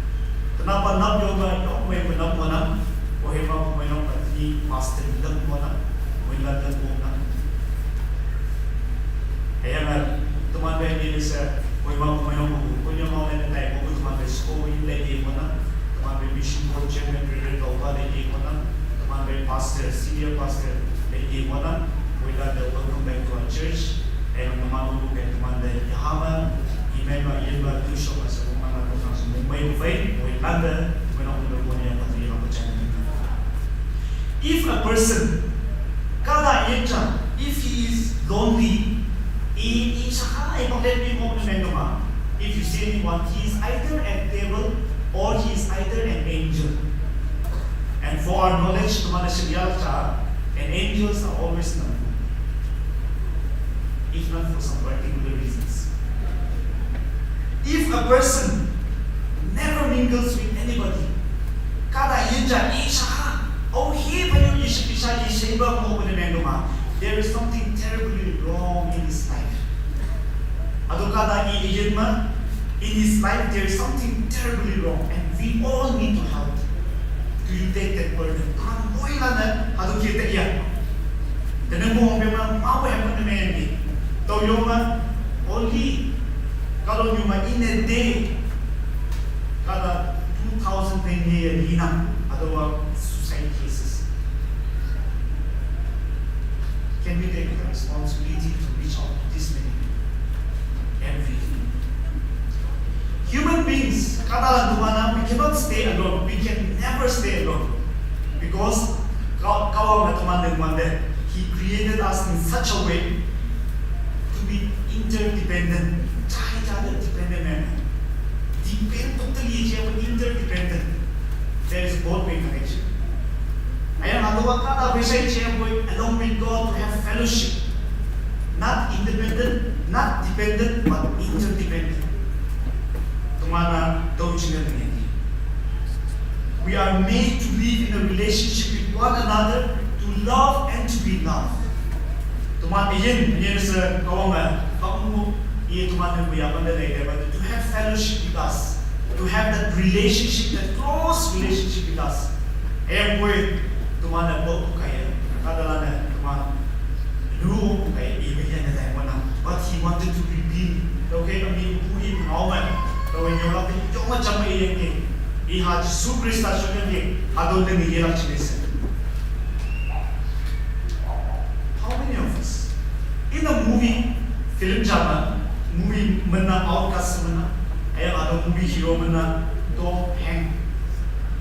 Kenapa nap yo ma, yo ma, yo ma nap wana, ko he ma ko ma nap ni pastor ni nap wana, wila nap wana. Ayang a, teman pe ni se, ko ma ko ma nap ko, ko nya ma na tai, ko teman pe school in le ye wana, teman pe mission board chairman, Reverend Dauba le ye wana, teman pe pastor, senior pastor le ye wana, wila the welcome back to our church, and teman pe teman pe yahama, imema yema, tu shoma se, mana ko sa, mo mai ko fai, wila the, wila ko ko ya pa ya pa chai. If a person, kada yencha, if he is lonely, i, i saha, i pang let me mo ni mendoma. If you see anyone, he is either a devil or he is either an angel. And for our knowledge, teman shayal cha, and angels are always number, if not for some particular reasons. If a person never mingles with anybody, kada yencha isha, oh he pa yu isha isha isha ba mo ko ni mendoma, there is something terribly wrong in his life. Ado kada i yin ma, in his life there is something terribly wrong, and we all need to help. Do you take that burden? Pan mo ila na, ado kite ya. Tene mo pe ma, ma ko ya ko ni mendi. To yo ma, only, kalau you ma in a day, kada two thousand pe ni ya ni na, ado wa suicide cases. Can we take the responsibility to reach out to this many people every day? Human beings, kada la tumana, we cannot stay alone. We can never stay alone. Because kau, kau na teman dengan dia, he created us in such a way to be interdependent. Chai chai dependent man. Depend totally, interdependent. There is both way connection. Ayang ado wa kada besai che boy along with God to have fellowship. Not independent, not dependent, but interdependent. Tumana dou chinga dengan. We are made to live in a relationship with one another, to love and to be loved. Tuman yin, yin se kawang, kamu, ye tuman ne buya pande lei, but to have fellowship with us, to have that relationship, that close relationship with us. Em kwe, tuman ne bo kaya, kada la ne, tuman, lu kaya, ibe yin ne dai wana. But he wanted to reveal. Okay, kami upu i pengau man. Kau nyolak i jong macam ini yang ni. Iha Jisu Krista sudah ni. Adon demi yelak jenis. How many of us? In a movie, film jama, movie mana, outcast mana, ayang ado movie hero mana, Tom Hanks.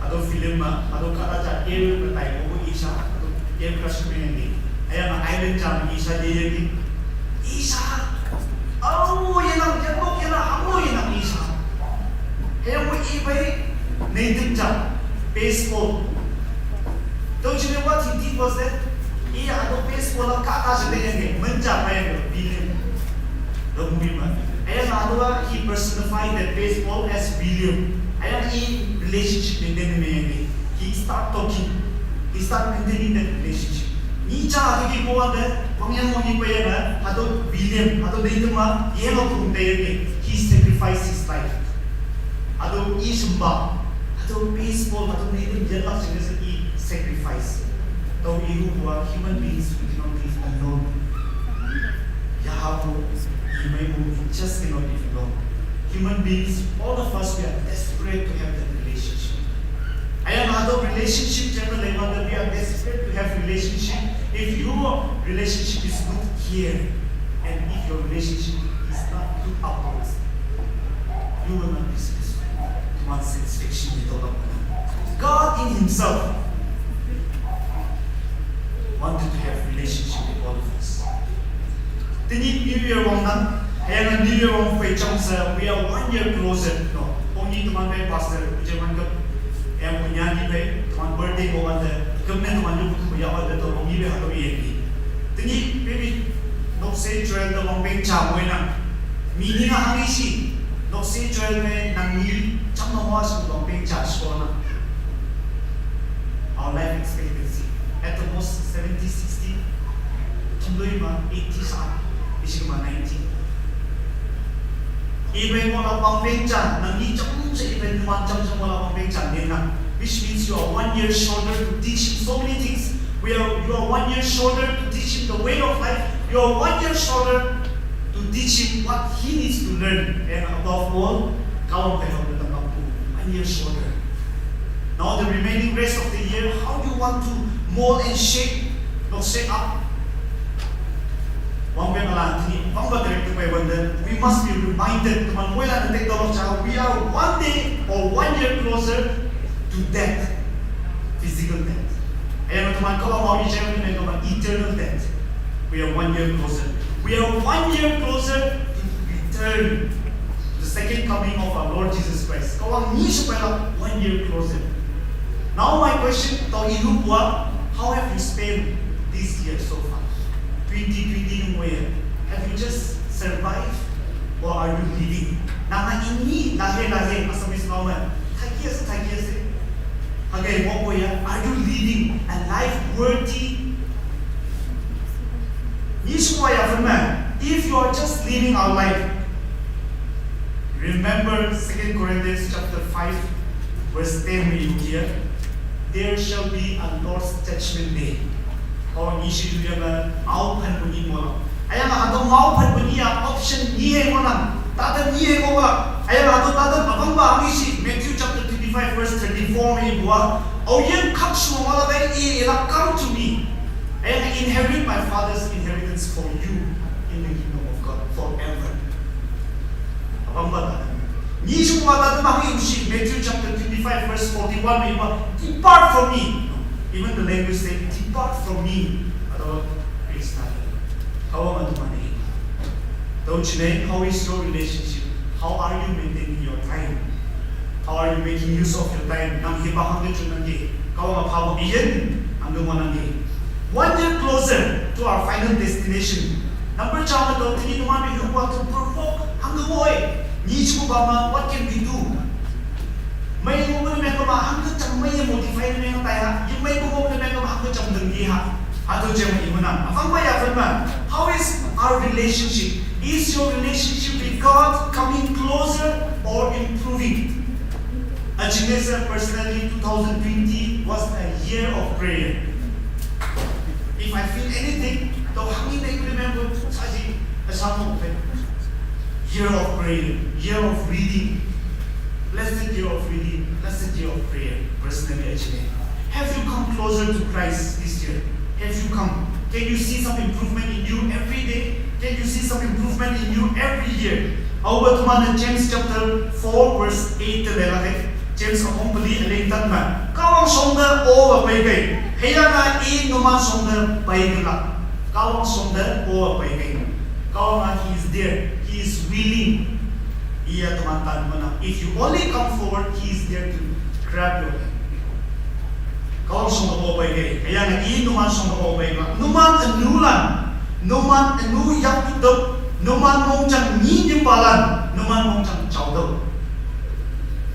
Ado film ma, ado kata ja air na tai mo isa, ado air crash mo yang ni. Ayang island jama isa dia yang ni. Isa. Oh, yang nak, yang nak, yang nak, amo yang nak isa. Ayang mo ibai, Nathan ja, baseball. Don't you know what he did was that? Iya, ado baseball a kata sa kanya ni, menja pa yang William. The movie man. Ayang ado a, he personified that baseball as William. Ayang i relationship maintain ni yang ni. He start talking. He start maintaining that relationship. Ni cha ado ki po anda, pang yang mo ni pa yang na, ado William, ado Nathan ma, yellow pun pa yang ni. He sacrificed his life. Ado i sumba, ado baseball, ado Nathan yellow sa kanya sa i sacrifice. Tau ihu bahwa human beings, we cannot live alone. Yaha mo, i mai mo, we just cannot live alone. Human beings, all of us, we are desperate to have that relationship. Ayang ado relationship channel lema that we are desperate to have relationship. If your relationship is not here, and if your relationship is not good upwards, you will not be satisfied. Teman satisfaction itu Allah. God in Himself wanted to have relationship with all of us. Tenyih New Year wang nan, ayang New Year wang fei chang sa, we are one year closer. No, only teman bai pastor, ujian man ke, ayang punya ni bai, teman birthday ko wan de, kemne teman yu kutu ya wan de to, only bai hatu ye ni. Tenyih baby, nok se Joel de wang peng cha mo na. Meaning a hang isi, nok se Joel me nang ni chang na wa su wang peng cha su na. Our life expectancy at the most seventy, sixty, chumlui ma eighty sa, isi ma ninety. Ibai mo la pang peng cha, nang ni chang sa ibai nuan chang sa mo la pang peng cha ne na. Which means you are one year shorter to teach him so many things. We are, you are one year shorter to teach him the way of life. You are one year shorter to teach him what he needs to learn. And above all, kau ang kailangan na tampak po. One year shorter. Now the remaining rest of the year, how do you want to mold and shape, no, set up? Wang bai malan tini, wang bai direct bai wonder, we must be reminded, teman mo la na take the Lord child, we are one day or one year closer to death, physical death. Ayang teman kau mau i channel ni teman eternal death. We are one year closer. We are one year closer to return, the second coming of our Lord Jesus Christ. Kau ang ni supaya one year closer. Now my question, tau ihu buat, how have you spent this year so far? Twenty twenty nung waya. Have you just survived or are you living? Nang ini lahe lahe, Assamese normal. Thakia se, thakia se. Hagai mo ko ya, are you living a life worthy? Ni sua ya firman, if you are just living our life, remember Second Corinthians chapter five, verse ten, we look here, there shall be a Lord's judgment day. Kau ni shi tu ya ba, au phan bunyi mo. Ayang ado mau phan bunyi ya, option ni he mo na. Tata ni he mo ba. Ayang ado tata abang ba, ang isi Matthew chapter twenty-five, verse thirty-four me buat. Au yang kak semua malah bai, eh, come to me. And inherit my father's inheritance for you in the kingdom of God forever. Abang ba tata. Ni semua tata bang isi Matthew chapter twenty-five, verse forty-one me buat, depart from me. Even the language say, depart from me. Atau Krista. Kau ang tu mana? Don't you know how is your relationship? How are you maintaining your time? How are you making use of your time? Nang hiba hang ke chun nang ke. Kau ang apa iyan ang dong nang ke. One year closer to our final destination. Number cha ma to tini teman mi hu to provoke hang ke boy. Ni chu ba ma, what can we do? Mai ko mo me ko ma hang ke cham mai modify me ta ya. Ye mai ko mo me ko ma hang ke cham deng ye ha. Ato jam imunam. Afang ba ya firman. How is our relationship? Is your relationship with God coming closer or improving? Ajinesa, personally, two thousand twenty was a year of prayer. If I feel anything, to hangi na remember saji, Psalm of faith. Year of prayer, year of reading. Blessed year of reading, blessed year of prayer. Personally, actually, have you come closer to Christ this year? Have you come? Can you see some improvement in you every day? Can you see some improvement in you every year? Aoba tumana James chapter four verse eight te lelake. James ahong pali aleng tatma. Kawang songda o a pai kai. Heyanga i numan songda pai kala. Kawang songda o a pai kai. Kawang a, he is there. He is willing. Iya teman tan mana. If you only come forward, he is there to grab your hand. Kawang songda o a pai kai. Heyanga i numan songda o a pai kai. Numan anulan. Numan anu yak tutup. Numan mongchang ni nyimpalan. Numan mongchang chawdap.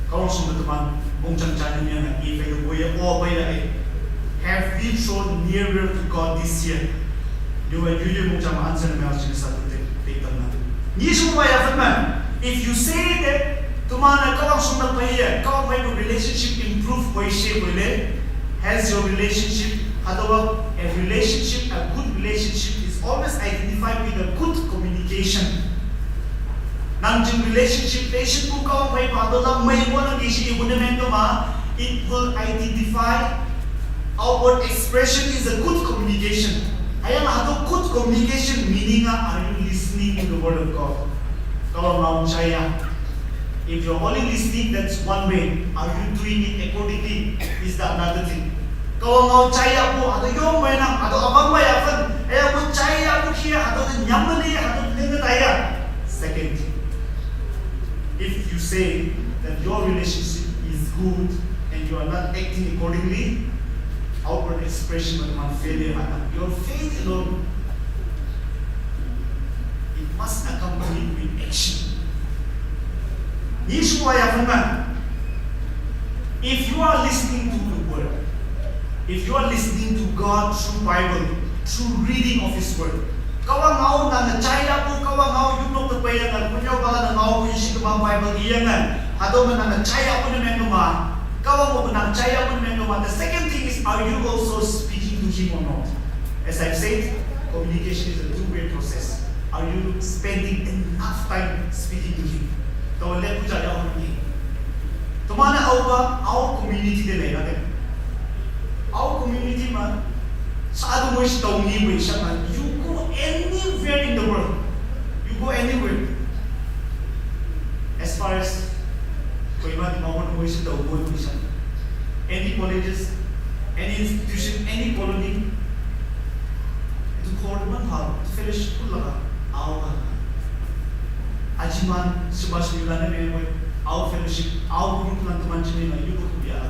Kawang songda teman mongchang chani mianga i fai boya o a pai la e. Have we drawn nearer to God this year? Yuwa yuyu mongchang answer mel chini sa tute te tanna. Ni shu wa ya fatman. If you say that tumana kawang songda pai ya, kawang pai ko relationship improve koi she koi le. Has your relationship, hatüowa a relationship, a good relationship is always identified with a good communication. Nang jing relationship, relationship pu kawang pai pa to la mei mo na kishi ibu ne men to ma, it will identify outward expression is a good communication. Ayang hatüo good communication meaning a, are you listening to the word of God? Kawang ngao chaya. If you're only listening, that's one way. Are you doing it accordingly? Is that another thing? Kawang ngao chaya pu, hatüo yong mei nang, hatüo abang mei ya fen. Ayang pu chaya pu kia, hatüo nyam mei, hatüo ling taya. Second, if you say that your relationship is good and you are not acting accordingly, outward expression of my failure, your faith alone, it must accompany with action. Ni shu wa ya fen man. If you are listening to the word, if you are listening to God through Bible, through reading of His word, kawang ngao nang chaya pu, kawang ngao yunok te pai yang, kunyao bala nang ngao pu ishi kemang Bible iyangan. Hatüo me nang chaya pu ne men kema. Kawang pu nang chaya pu ne men kema. The second thing is, are you also speaking to Him or not? As I've said, communication is a two-way process. Are you spending enough time speaking to Him? Tao le puja ya ni. Tumana aoba, ao community te lei la de. Ao community ma, sa du mo shi tao ni wei shang ma, you go anywhere in the world. You go anywhere. As far as Kohima, Dimapur mo shi tao mo wei shang. Any colleges, any institution, any colony, to call one hall, to fellowship kul laga, ao ba. Ajiman, Subhash Mila ne me wei, ao fellowship, ao group nan teman chini na, yu ko biya la.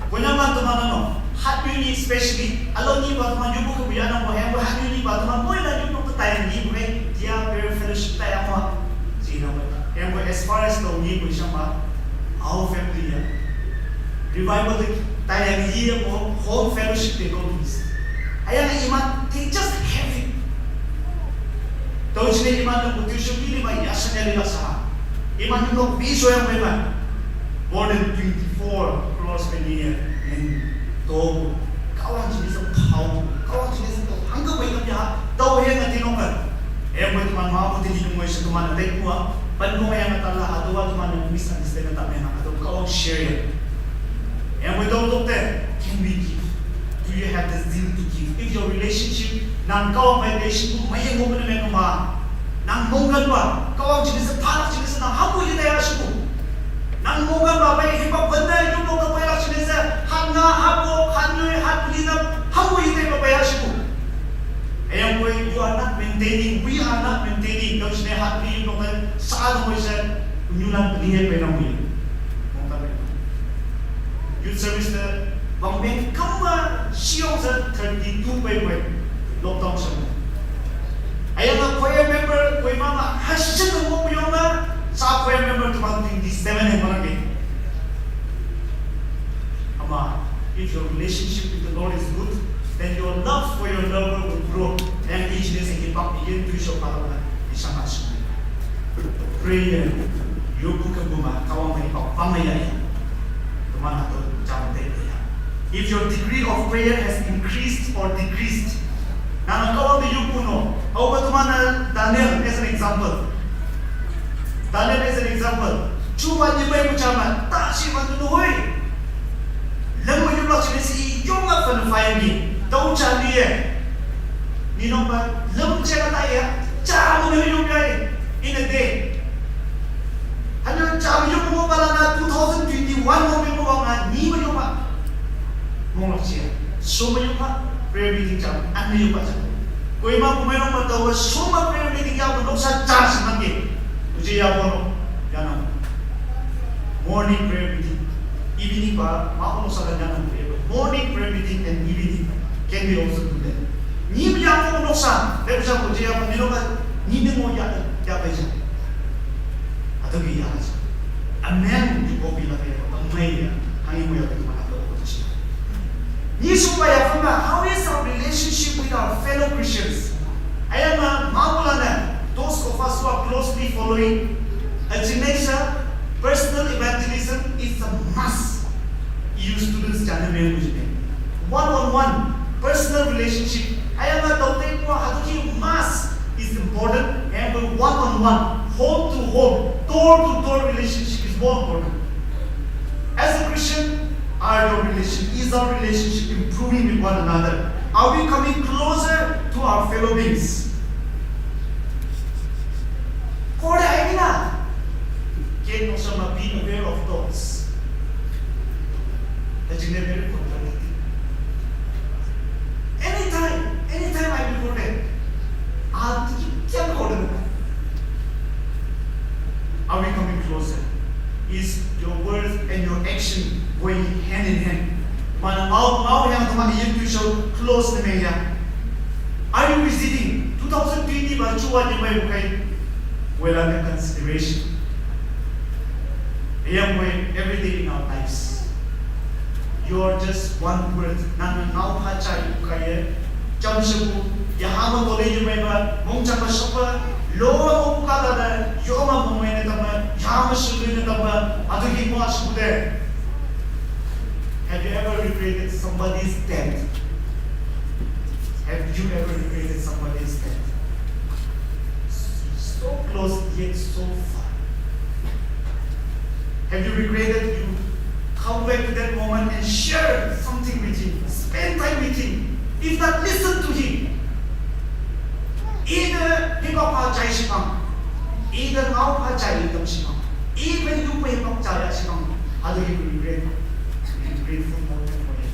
Konyak man teman ano, hat yu ni especially, alo ni ba teman yu ko biya na mo, em hat yu ni ba teman mo na yu ko tayang ni mo, dia prayer fellowship tayang mo. Sina mo. Em as far as tao ni ko shang ma, ao family ya. Revival te tayang yi mo, home fellowship te ko mis. Ayang iman, they just have it. Tao chine iman lo motivation ni ma ya sa ya la sa. Iman lo bi so yang iman. More than twenty-four crores per year in Togo. Kawang chine sa pao. Kawang chine sa pao. Hangka bai kam ya. Tao he na tinong kan. Eh, mo teman ma mo tini mo sa teman na tai kuwa. Pan mo yang tala hatüowa teman misunderstand ta me na. Hatüo kawang share ya. And we don't look there. Can we give? Do you have the zeal to give? If your relationship, nang kawang relationship, mei yeng mo ne men ma. Nang mongkan ba, kawang chine sa, phalak chine sa, nang hapu ye taya shipu. Nang mongkan ba, bai hipa benda yunok te pai lak chine sa, hat nga, hapo, hat nyoi, hat lina, hapu ye taya pai lak shipu. Ayang koi, you are not maintaining, we are not maintaining. Kau chine hat ni yunok te, sa mo sa, nyulan ni ye pai na mo ye. Mongkan ba. Youth service te, bang beng kamba, shiong sa thirty-two pai pai, lockdown sa. Ayang a choir member, koi mama, hashin mo yong na, sa choir member teman twenty-seven hai mana ke. Ama, if your relationship with the Lord is good, then your love for your lover will grow. And each day sa hipak iyen tu show para mana, isang asu. Prayer, yoku kebuma, kawang mai pang pang ya. Teman atau jam te ya. If your degree of prayer has increased or decreased, Nang kawang de yu kuno. Au ba tumana Daniel as an example. Daniel as an example. Chuwa ni bai kuchama. Ta shi man tu hui. Lam yu lak shi si yong la fan fire ni. Tau cha ni ye. Ni nong ba lam cha ta ya. Cha mu ni yu ya. In a day. Hanya cha yu mo ba la na two thousand twenty-one mo mo ba na ni mo yu ba. Mo lak shi ya. So mo yu ba. Prayer meeting cha. An mo yu ba cha. Koi ma kumai nong ba tau ba so ma prayer meeting ya mo lak sa cha shi man ke. Uje ya mo no. Ya na. Morning prayer meeting. Evening ba, ma ko sa ka nyana prayer. Morning prayer meeting and evening can be also do that. Ni mi ya ko no sa, le sa ko je ya ko ni no ka ni ni mo ya ya pe sa. Ato ki ya sa. Amen. Ju ko bi la pe ko mai ya. Hangi mo ya ko ma ko ko si. Ni su ba ya fa ma, how is our relationship with our fellow Christians? Ayama mawulana, those of us who are closely following a Jinesia, personal evangelism is a must. You students channel me mujhe. One on one, personal relationship. Ayama taute ko hatuki must is important and one on one, home to home, door to door relationship is more important. As a Christian, are your relation is our relationship improving with one another? Are we coming closer to our fellow beings? Kore aina. Ken no sama be aware of thoughts. That's very important. Anytime, anytime I will protect. I'll keep, keep holding. Are we coming closer? Is your words and your action going hand in hand? Mana mau mau yang teman yang tu so close ni meja. Are you visiting? Two thousand twenty ba chuwa ni mai bukai. Well, under consideration. Yang way every day in our lives. You're just one word. Nang nau ha chai bukai. Jam shabu. Ya hama tole ni mai ba. Mong jam ba shapa. Lo mo buka da da. Yo ma mong mai na tama. Ya ma shabu na tama. Atu hi mo shabu de. Have you ever regretted somebody's death? Have you ever regretted somebody's death? So close yet so far. Have you regretted you come back to that moment and share something with him, spend time with him, if not listen to him? Either he got pa chai shipang, either now pa chai shipang, even you pay pa chai shipang, how do you regret? Be grateful more than for him.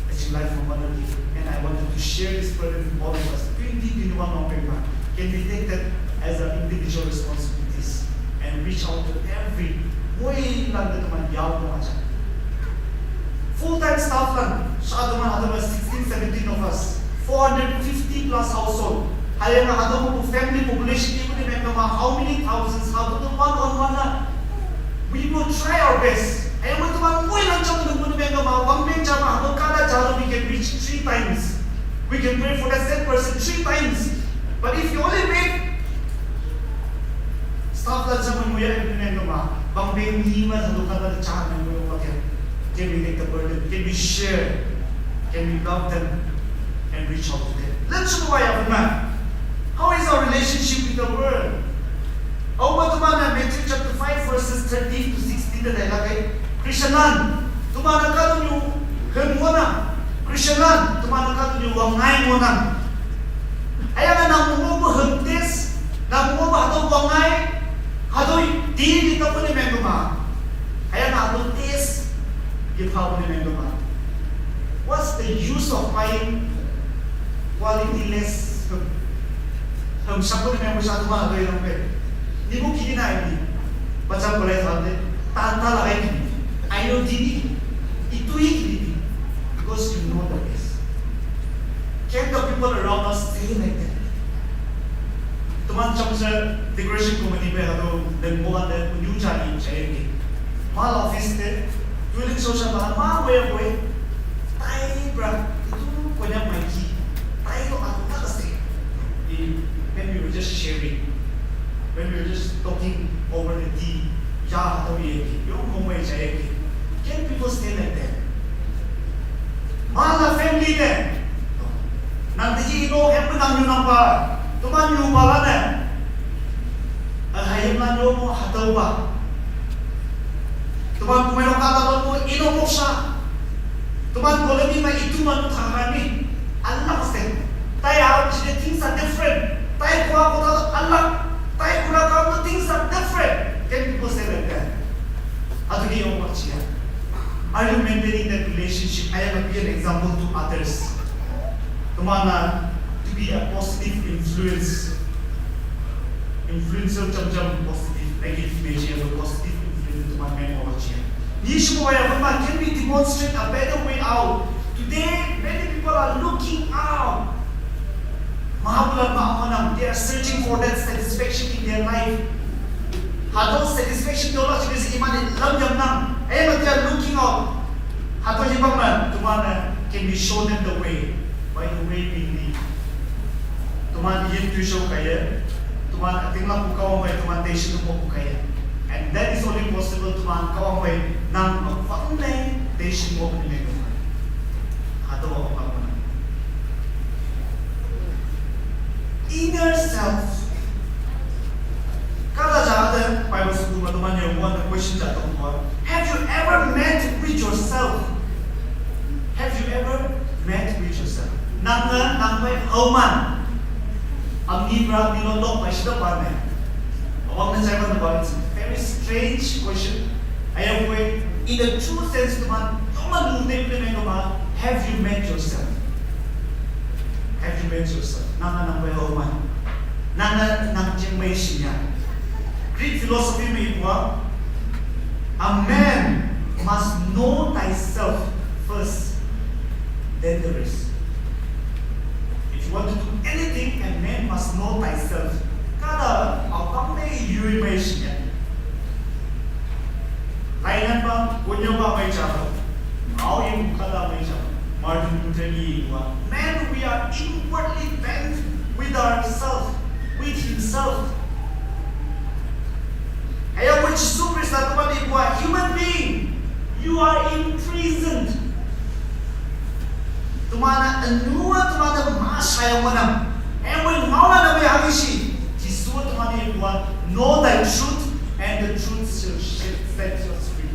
It's life from one of you. And I wanted to share this burden with all of us. Twenty twenty-one November. Can we take that as our individual responsibilities and reach out to every way that the man yao no aja. Full-time staff lan, sha teman ada sixteen, seventeen of us, four hundred fifty plus household. Haya na ada family population ni pun memang how many thousands, how to one on one na. We will try our best. Haya mo teman mo ilan jam na pun memang bang pen jam ada kada jalo we can reach three times. We can pray for that same person three times. But if you only make staff lan sa mo ya ni no ma, bang pen ni ma halo kada cha mo mo pa kya. Can we take the burden? Can we share? Can we love them and reach out to them? Let's look at man. How is our relationship with the world? Au ba teman na Matthew chapter five verses thirteen to sixteen da dai la kai. Christian lan, teman na ka tu nyu hem ngona. Christian lan, teman na ka tu nyu wangai ngona. Aya na nang mo mo hem tes, nang mo mo hado wangai, hado di di ka pun men ma. Aya na hado tes, di pa pun men ma. What's the use of buying quality less? Hum sab ko member sa tuma hado yong pe. Ni mo kini na ini. Bacha ko lai sa de. Tanta la ini. I know dini. Itu ini. Because you know the best. Can the people around us stay like that? Teman cham sa decoration committee pe hado dan mo ande new jani chai ke. Mal office te tuiling social ba ma boy boy. Tai bra itu konya maiki. Tai to atu na kasi. When we were just sharing, when we were just talking over the tea, ya to ye ki, yo mo mo chai ki. Can people stay like that? Mala family te. Nang teji ino hem benang nyu nang pa. Teman nyu pa lane. Ahayim lan nyu mo hatau pa. Teman kumeno kata lo mo ino mo sa. Teman kolemi ma itu man tangani. Allah se. Tai harap sini things are different. Tai kua kota Allah. Tai kura kau things are different. Can people say like that? Atu ki yong wachia. Are you maintaining that relationship? I am a good example to others. Teman na to be a positive influence. Influencer jam jam positive, negative image ya positive influence teman main orang cia. Ni semua yang memang can we demonstrate a better way out. Today, many people are looking out. Mahabulan mahamanam, they are searching for that satisfaction in their life. Hatau satisfaction dola juga si iman lam jam nam. Eh, they are looking out. Hatau jibang na, teman na, can we show them the way? By the way we live. Teman yin tu show kaya. Teman ating la pukau bai teman te shi tu pukaya. And that is only possible teman kau bai nang mafang ne te shi mo ni me. Hatau apa pun. Inner self. Kala jahada Bible school ma teman yang one question jatuh. Have you ever met with yourself? Have you ever met with yourself? Nang na nang bai hauman. Amni bra ni lo tok bai shida pa ne. Awang na chai man ba. It's a very strange question. I have way in the true sense teman. Yoman lu ne pele me ma. Have you met yourself? Have you met yourself? Nang na nang bai hauman. Nang na nang jeng bai shinya. Greek philosophy me ipua. A man must know thyself first, then the rest. If you want to do anything, a man must know thyself. Kada awang me yui bai shinya. Laingan pa, kunyo pa mai chapa. Mau yang kada mai chapa. Martin Luther ni wa. Man, we are inwardly bent with ourselves, with himself. Aya which Jisu Krista teman ni wa human being, you are imprisoned. Teman na anua teman na masaya manam. Aya mau na na mai hamishi. Jisu teman ni wa know thy truth and the truth shall set you free.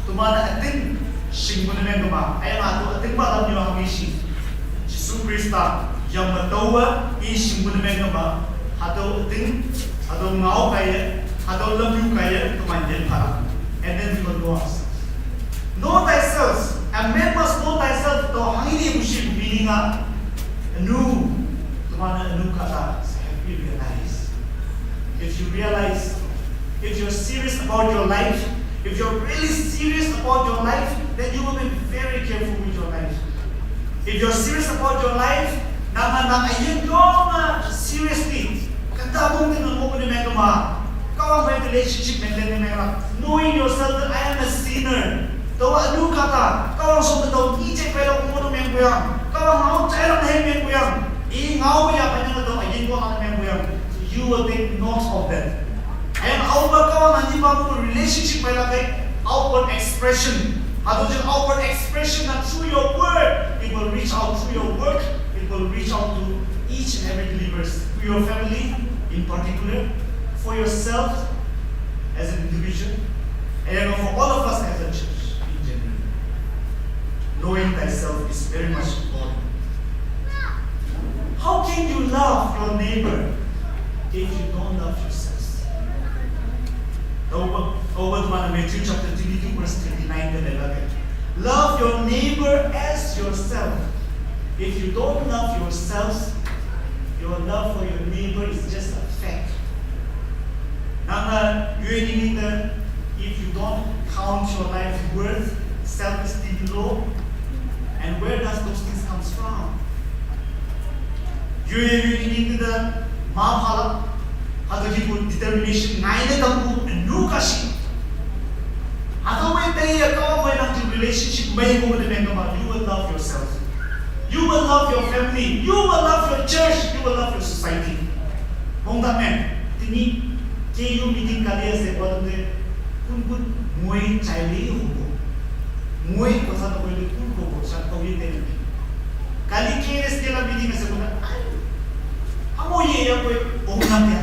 Teman na ating shingmuna mengama. Aya ma tu ating ba lam yo hamishi. Jisu Krista yang matawa i shingmuna mengama. Hatau ating, hatau ngau kaya, hatau lam yu kaya teman yen para. And then we will know ourselves. Know thyself. A man must know thyself. To hangini mushi meaning a anu. Teman anu kata. Have you realized? If you realize, if you're serious about your life, if you're really serious about your life, then you will be very careful with your life. If you're serious about your life, nama nama ayen doma seriously. Kata bung dengan mau kena mengema. Kau ang relationship maintain mengema. Knowing yourself that I am a sinner. Tawa anu kata, kau ang song tahu ni cek pela umur mengkuang. Kau ang mau cek mengkuang. I ngau ya panjang atau ayin ko ang memang yang. You will take note of that. And outward kau nanti mampu relationship bai lakai outward expression. Atau je outward expression na through your word, it will reach out through your work, it will reach out to each and every believers, to your family in particular, for yourself as an individual, and for all of us as a church in general. Knowing thyself is very much important. How can you love your neighbor if you don't love yourself? Over, over to Matthew chapter twenty-two, verse twenty-nine, the letter. Love your neighbor as yourself. If you don't love yourself, your love for your neighbor is just a fact. Nana, you need that if you don't count your life worth, self-esteem low, and where does those things comes from? You, you need that ma phala, hado hibu determination ngai ne tambu and no kashi. Hado we te ya kawa we nang relationship mai mo de mengama, you will love yourself. You will love your family. You will love your church. You will love your society. Mong ta men, tini K U meeting kali ase, wadam de kun kun moi chai li hobo. Moi kosa to moi kun hobo, sa to ye tene. Kali K S T la meeting ase kona. Amo ye ya koi ong na ya.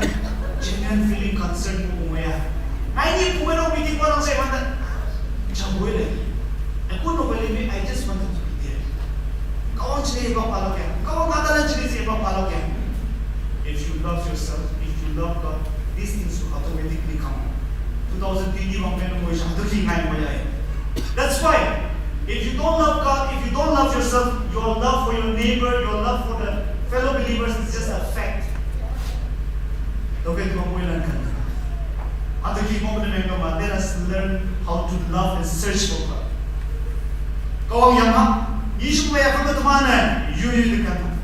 Genuine feeling concern ko mo ya. Ngai ni kumero meeting ko lang sa manda. Jam boy le. Aku no kali me, I just wanted to be there. Kawang chile ba palo kya. Kawang kata la chile se ba palo kya. If you love yourself, if you love God, these things will automatically come. Two thousand twenty-one mo ya. That's why if you don't love God, if you don't love yourself, your love for your neighbor, your love for the fellow believers is just a fact. Don't get to a point like that. Let us learn how to love and search for God. Kawang yang ha, Yishu ya kama tumana, yu yu de kama.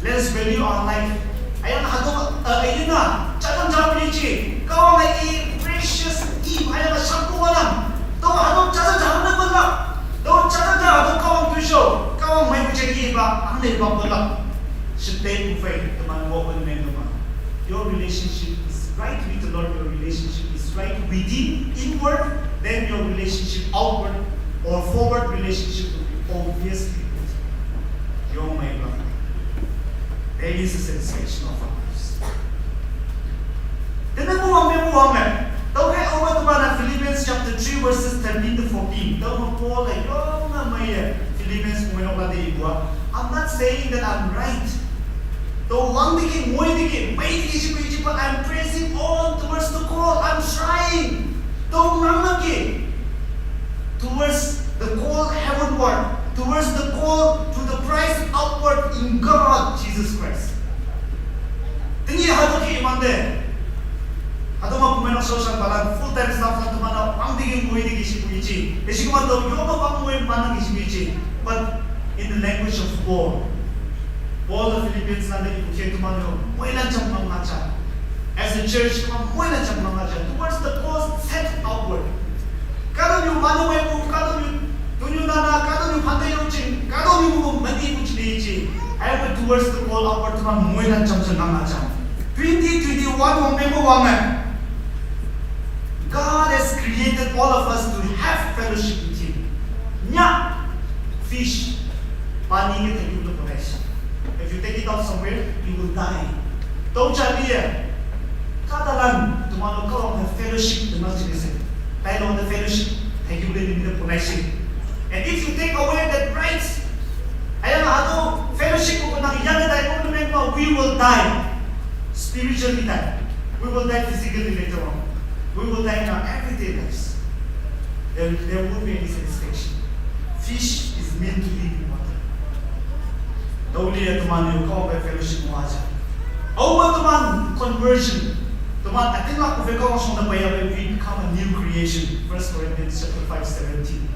Let us value our life. Ayang hado, uh, ayina, chatan jam ni chi. Kawang ai precious Eve, ayang shaku wanam. To hado chatan jam na bala. To chatan jam hado kawang tu show. Kawang mai kuche ki ba, ang ne ba bala. Should take faith, teman mo pun main teman. Your relationship is right with the Lord, your relationship is right within, inward, then your relationship outward or forward relationship will be obviously good. Your my brother. There is a satisfaction of others. Then the one we want. Okay, over to Philippians chapter three, verses thirteen to fourteen. Tau mo Paul ay yung na may Philippians mo yung pati iwa. I'm not saying that I'm right. Though one thing, one thing, may thing, but I'm pressing on towards the goal. I'm trying. Though nang lagi towards the goal heavenward, towards the goal to the prize upward in God, Jesus Christ. Then you have to keep on there. Atau mau pemain social balan full time staff na teman na pang digi mui digi si mui chi. Esi kuma to yo ma pang mui mana digi si mui chi. But in the language of Paul, Paul the Philippians na digi kuke teman yo mui na cham mang acha. As a church teman mui na cham mang acha. Towards the cause set outward. Kado nyu manu mai pu, kado nyu tunyu nana, kado nyu phante yo ching, kado nyu pu mani pu chini chi. I am towards the call upward teman mui na cham cham mang acha. Twenty twenty-one wang pe mo wang eh. God has created all of us to have fellowship with Him. Nya fish pani ke thank you to Christ. If you take it out somewhere, you will die. Tau chali eh. Kadalan tumano kau fellowship dengan jenis eh. Tayo the fellowship, thank you to Christ. And if you take away that right, ayang hado fellowship ko nang yang tayo ko naman ko, we will die. Spiritually die. We will die physically later on. We will die in our everyday lives. There, there won't be any satisfaction. Fish is meant to live in water. Dauli ya teman yo kau fellowship mo aja. Awa teman conversion. Teman atin la ko feka song na baya we become a new creation. First Corinthians chapter five seventeen.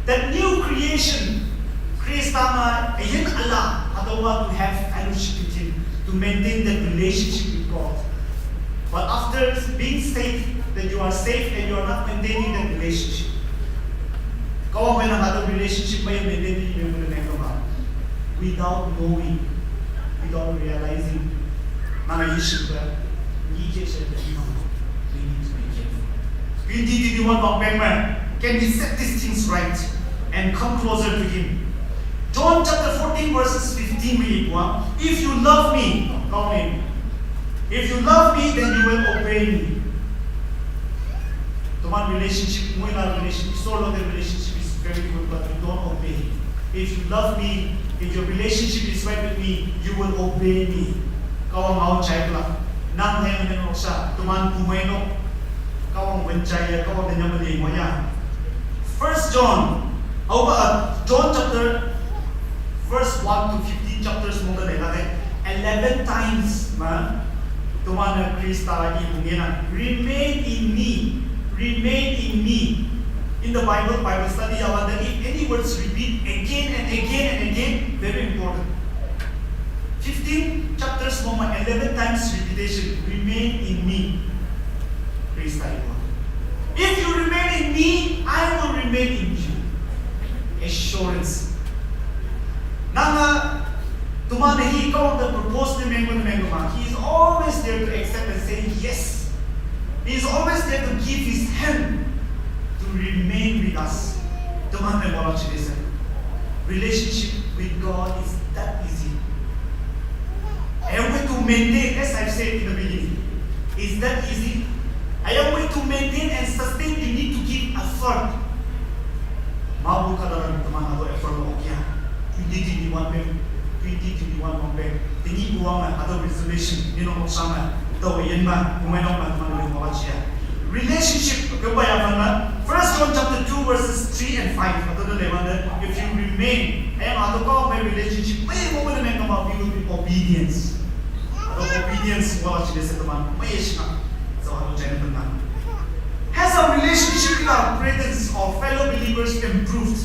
That new creation, Christ ama ayin Allah, hadawa to have fellowship with Him, to maintain that relationship with God. But after being saved, that you are saved and you are not maintaining that relationship. Kau main hadawa relationship main maintain ni main without knowing, without realizing. Mana yiship ba, ni ke se da ni ma. We need to be careful. Twenty twenty-one bang bang man. Can we set these things right and come closer to Him? John chapter fourteen verses fifteen me ipua. If you love me, come in. If you love me, then you will obey me. Teman relationship, mui na relationship, solo the relationship is very good, but you don't obey. If you love me, if your relationship is right with me, you will obey me. Kau mau chai pula. Nang hai mana noksa, teman kumai nok. Kau mau mencai ya, kau mau nyamani mo ya. First John, over John chapter verse one to fifteen chapters mo ka lega hai. Eleven times ma tumana Krista i bungena. Remain in me. Remain in me. In the Bible, Bible study, I wonder if any words repeat again and again and again, very important. Fifteen chapters mo ma eleven times repetition. Remain in me. Krista i bung. If you remain in me, I will remain in you. Assurance. Nanga tumana hi kau the propose ni mengo ni mengo ma. He is always there to accept and say yes. He is always there to give his hand to remain with us. Tumana mengo la chidese. Relationship with God is that easy. And way to maintain, as I've said in the beginning, is that easy. Ayang way to maintain and sustain, you need to give effort. Mabu kadaran teman atau effort mo kya? Twenty twenty-one peng, twenty twenty-one peng. Tini kuang atau resolution ni no sama. Tau yen ma, kumai no ma teman lebih mawachia. Relationship, kebaya mana? First John chapter two verses three and five. Atau the level that if you remain, ayang atau kau my relationship, may mo na may kama, we will be obedience. Atau obedience wala chile sa teman, may shika. So atau channel teman. Has our relationship with our brethren or fellow believers improved?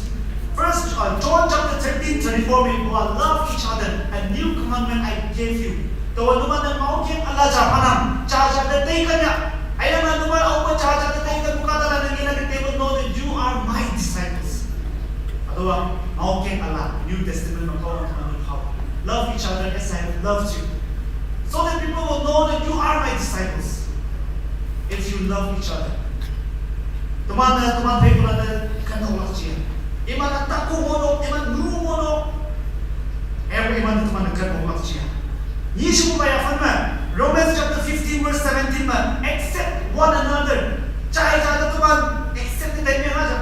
First uh, John chapter thirteen thirty-four may love each other. A new commandment I gave you. Tawa numan na mau keng ala japanam, jaja da tei kanya. Ayang numan au pa jaja da tei kan bukata na nangina, they will know that you are my disciples. Atawa mau keng ala, New Testament na kau ang teman kau. Love each other as I have loved you. So that people will know that you are my disciples. If you love each other. Teman na, teman pay ko na kan tau lak chia. Iman na taku mono, iman nu mono. Ewa iman na teman na kan tau lak chia. Yesu ba ya fan ma. Romans chapter fifteen verse seventeen ma. Accept one another. Chai chai na teman accept the time aja.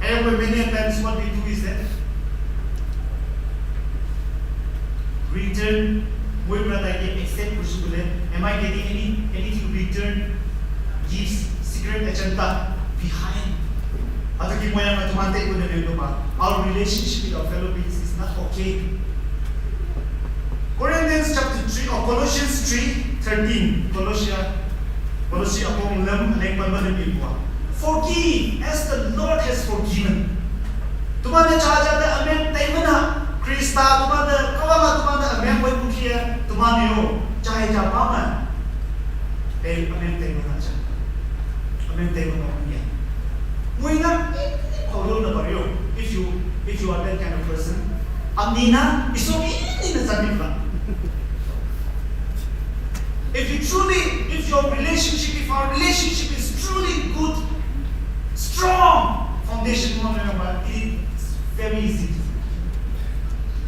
And many times what we do is that return, we brother I get accept for sukule. Am I getting any anything return? Gives secret agenda behind. Atau ki moya na tumante ko na ba. Our relationship with our fellow beings is not okay. Corinthians chapter three or Colossians three thirteen. Colossians Colossians akong lem aleng pan ba lem ipua. Forgive as the Lord has forgiven. Tumana cha cha da amen taimana. Krista tumana kawama tumana amen wai bukia tumana yo. Cha cha pama. Te amen taimana cha. Amen taimana kunya. Muina kau lo na bario. If you if you are that kind of person, amina iso ini na sami ba. If you truly, if your relationship, if our relationship is truly good, strong foundation, mo na ba, it's very easy to forgive.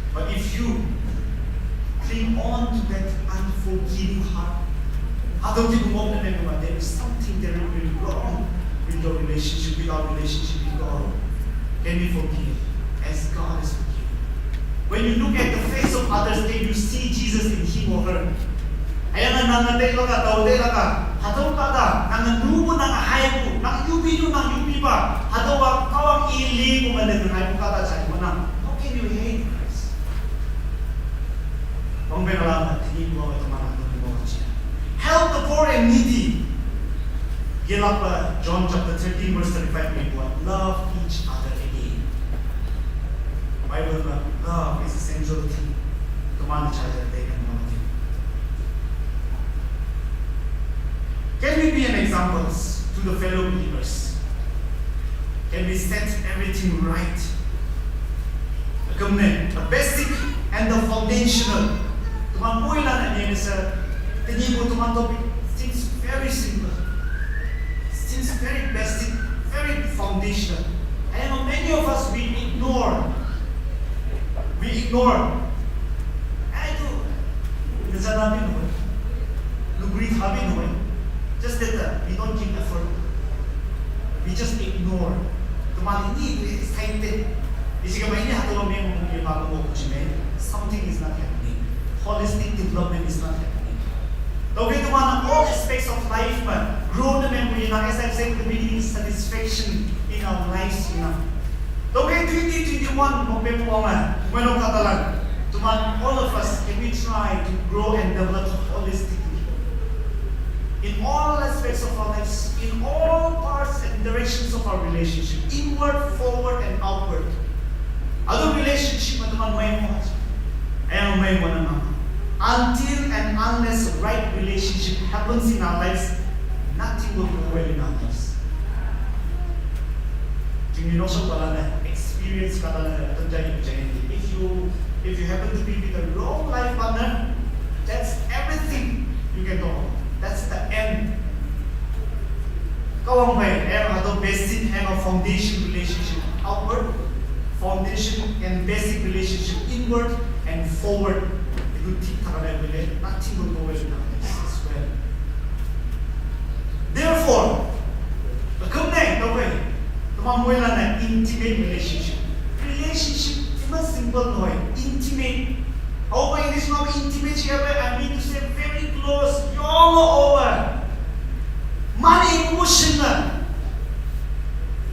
But if you cling on to that unforgiving heart, I don't think we won't remember, but there is something terribly wrong with your relationship, with our relationship with God. Can we forgive as God is forgiving? When you look at the face of others, can you see Jesus in him or her? Ayana nanga te laka tau te laka. Hatau kata nanga nubu nanga haibu nanga yubi nu nanga yubi ba. Hatau wa kawang ili ku mande nanga haibu kata chai mana. How can you hate Christ? Bang ben alam tini buang teman aku ni buang cia. Help the poor and needy. Yelapa John chapter thirteen verse thirty-five ni buat love each other again. Bible na love is a central thing. Teman chai chai te kan mana. Can we be an example to the fellow believers? Can we set everything right? Kumne, the basic and the foundational. Teman pui la na ni sa. Tini bu teman topic seems very simple. Seems very basic, very foundational. I know many of us we ignore. We ignore. I do. It's a nothing. Lu greet habi no. Just that uh, we don't give effort. We just ignore. Teman ini itu excited. Isi kama ini hatu lo meng mungkin apa mau kucing. Something is not happening. Holistic development is not happening. Tapi teman all aspects of life man grow na meng mungkin as I said in the beginning satisfaction in our lives, you know. Tapi twenty twenty-one mau pe puangan, mau katalan. Teman all of us can we try to grow and develop holistically. In all aspects of our lives, in all parts and directions of our relationship, inward, forward, and outward. Other relationship with one way more. And way one another. Until and unless right relationship happens in our lives, nothing will go well in our lives. Jing you know so experience kata terjadi. If you if you happen to be with a wrong life partner, that's everything you can talk. That's the end. Kawang bai, have a basic, have a foundation relationship. Outward, foundation and basic relationship, inward and forward. Itu thik thakna bole, nothing will go well in our lives as well. Therefore, the command, the way, the one we learn an intimate relationship. Relationship, it's not simple, no, intimate. Over English, no, intimate, I mean to say very close, all over. Money emotional.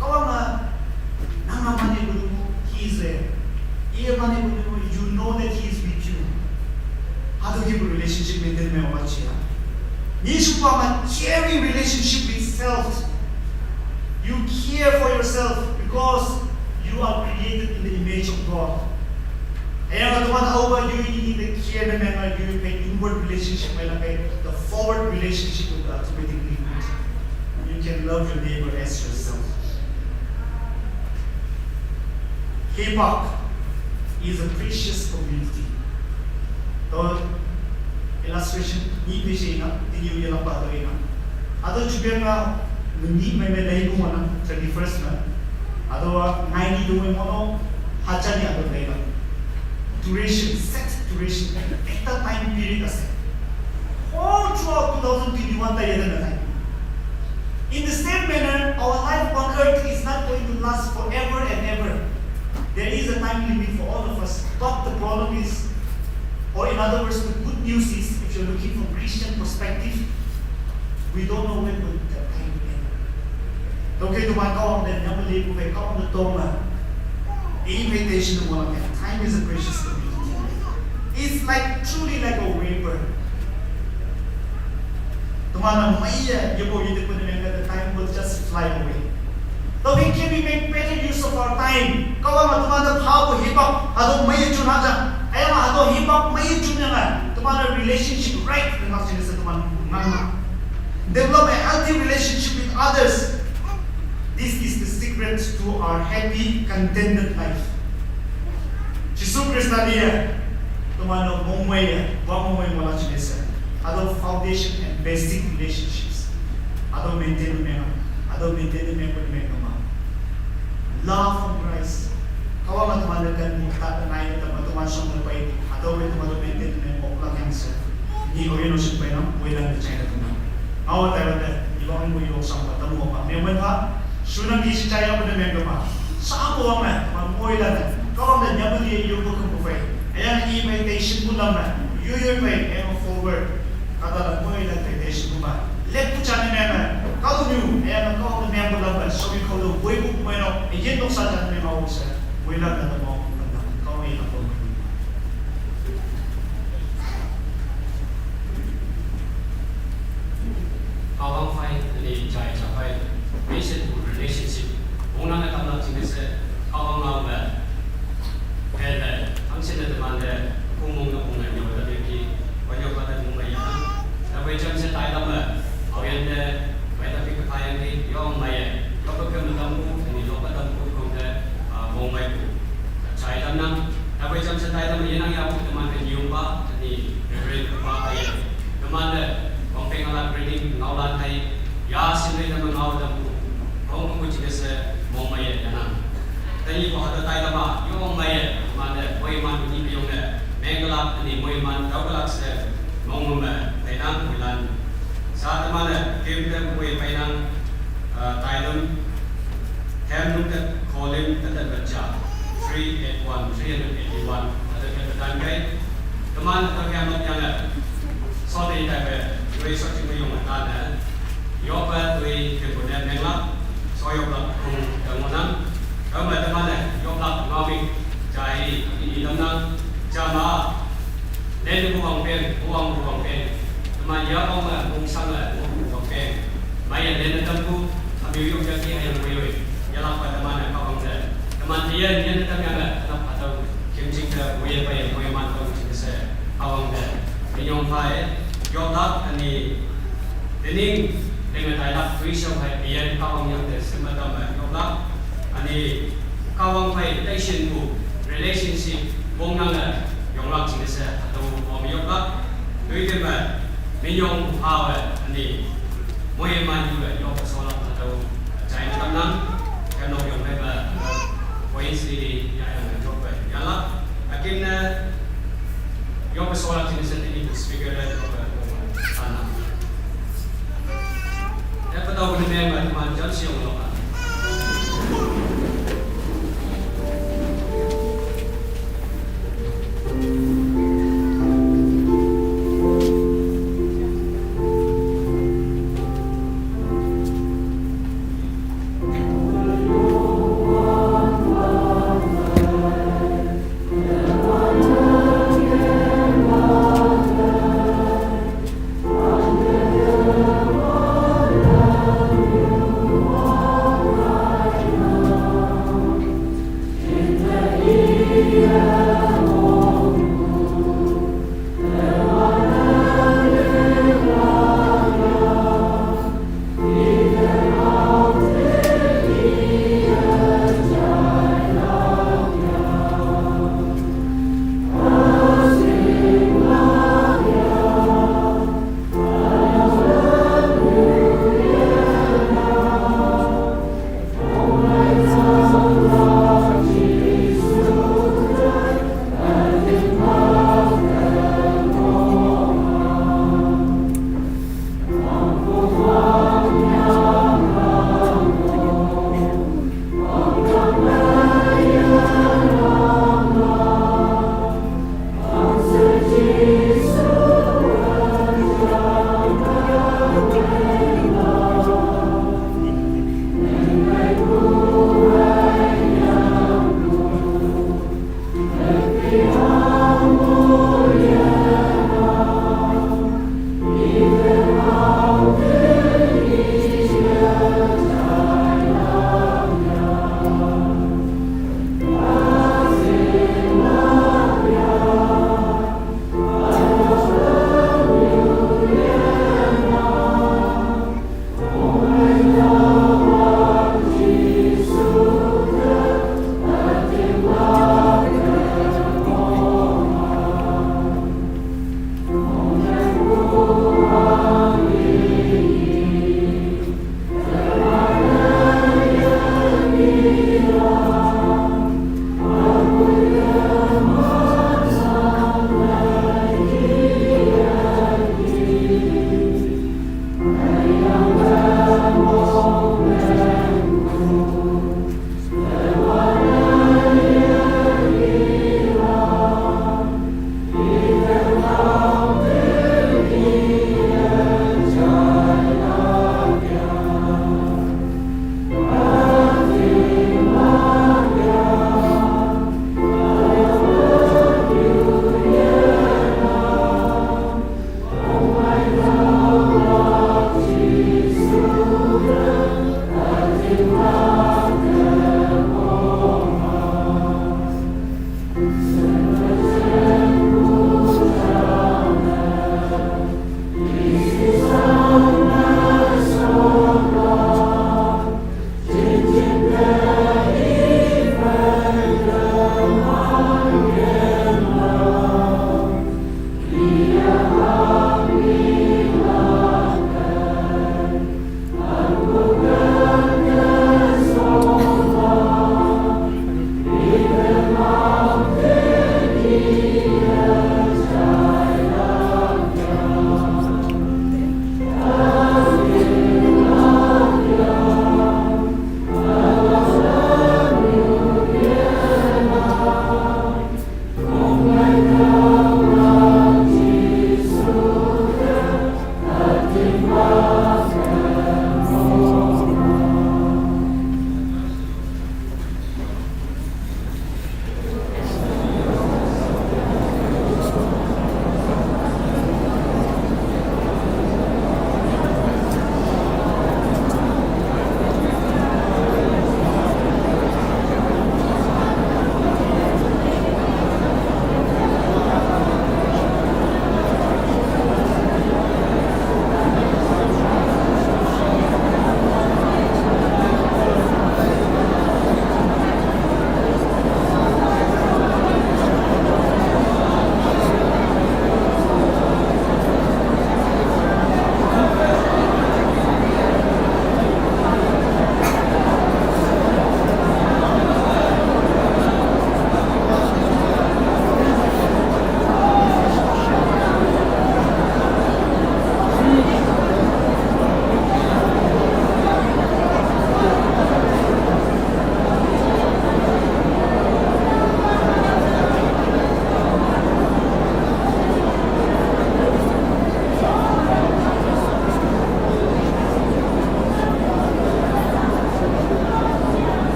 Kawang na, nang na money bulu, he is there. Iya money bulu, you know that he is with you. How to keep a relationship maintain me over chia? Ni supa ma caring relationship with self. You care for yourself because you are created in the image of God. Ayang atuan over you in the care na memang you pay inward relationship, may na pay the forward relationship with the automatically. You can love your neighbor as yourself. Hipak is a precious community. To illustration ni pe shi na, tini yu yala pa do na. Ado chubiang na, ni me me dai mo na, thirty-first na. Ado wa ngai ni do mo no, hacha ni ado dai na. Duration, set duration, ekta time period ase. Whole throughout two thousand twenty-one ta yada na time. In the same manner, our life on earth is not going to last forever and ever. There is a time limit for all of us. But the problem is, or in other words, the good news is, if you're looking from Christian perspective, we don't know when will that time end. Okay, to my call, then never leave, okay, call the Toma. Invitation to one again. Time is a precious commodity. It's like, truly like a vapor. Tumana maya yabo yete pun, the time will just fly away. But we can we make better use of our time. Kawa ma tumana phabu hipak ado maya chun haja. Ayama ado hipak maya chun na. Tumana relationship right the next is tumana mama. Develop a healthy relationship with others. This is the secret to our happy, contented life. Jisu Krista dia, tumano mongwe ya, wa mongwe mola chinesa. Ado foundation and basic relationships. Ado maintain mema, ado maintain mema mema. Love from Christ. Kawa ma tumano kan mukta nai tumano tuman song pai. Ado we tumano maintain mema okla cancer. Ni oyo no shin pai na, we dan china tumano. Awa tayo ta, ibang mo yung sa mata mo pa. May man pa, shunang di si chaya pa na may pa. Sa ako ang may, mamoy lang na. Kawang na niya mo di yung bukang bufay. Ayan, invitation mo lang na. Yuyoy pa, ayan, forward. Kata lang mo yung invitation mo ba? Left po siya na may na. Kawang nyo, ayan, kawang na may mo lang ba? So, ikaw daw, boy, book mo yun, ayan, nung sa dyan, may mawag sa, boy lang na, kawang yun, kawang yun. Kawang phai, ani chai cha phai, patient relationship. Ong nang atam lang sini se, kawang ngau le. Hele, ang sini teman le, kung mong na kung na nyo, tapi ki, wanyo pa na kung maya. Na wei jam se tai lam le, au yan le, wei tapi ke phai yang ki, yong maya. Yong pa ke mu tam ku, ani yong pa tam ku kong le, ah, mong mai ku. Chai tam nang, na wei jam se tai lam le, yan ang ya ku teman ke nyo pa, ani, re pa ai. Teman le, kong peng ala reading, ngau lan tai, ya, sin le tam ngau tam ku. Kong ku chi ke se, mong mai ya na. Tani ko hada tai lama, yong mai, mane, moi man ni yong ne, mengalak ni moi man, daugalak se, mong me, tainang, moi lan. Sa ta mane, kim te moi painang, ah, tainang, hem nuk te, kolim, te te bacha, three eight one, three hundred eighty-one, ada ke betan kai, teman, atau yang nok yang, so te tai be, yoi so chi yong tan, Yopa tui kebun yang nengla, so yopa kung dangunang, kama teman eh, yopa ngawing, jai, ini damnang, jama, len buang peng, buang buang peng, teman ya ong eh, mung sang eh, mung buang peng, maya len tempu, kami yuk jaki ayang buyui, ya lapa teman eh, kawang eh, teman dia, dia tetap yang eh, tetap atau kim jing ke, buya payah, buya man kawang jing ke se, kawang eh, minyong pai, yopa ani, Tening, dengan tailak tuition hai pian kawang yang te sema tam yonglak. Ani kawang hai relation ku, relationship, bong nang yonglak sini se atau bong yonglak. Tui te ma, minyong hao ani, moi man yu yong solak atau chai tam nang, kan yong hai ba, Ko ne me ma ma jam si ong lo ka.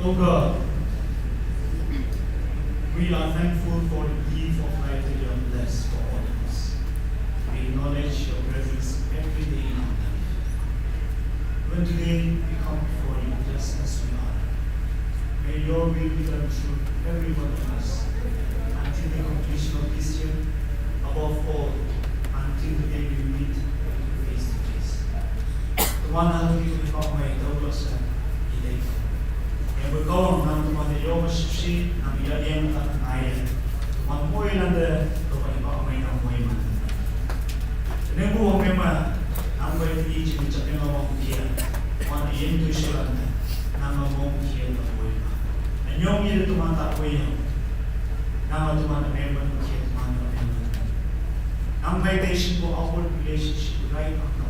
Oh God, we are thankful for the gift of life that you have blessed for all of us. We acknowledge your presence every day in our life. Even today, we come before you just as we are. May your will be done through every one of us until the completion of this year, above all, until the day we meet face to face. Tuan, hallelujah, we come away, thou yourself, he lay down. And we go on, nang tuan the yoga shishi, nang yadiang tak naya. Tuan moy nang the, tuan pa may nang moy man. Nang buong may man, nang moy the iji, nang chapeng awang kia. Tuan yin tu shilan, nang awang kia nang moy man. And yong yi tuan tak moy yang. Nang tuan the member kia tuan the member. Nang may te shi ko awkward relationship right on the.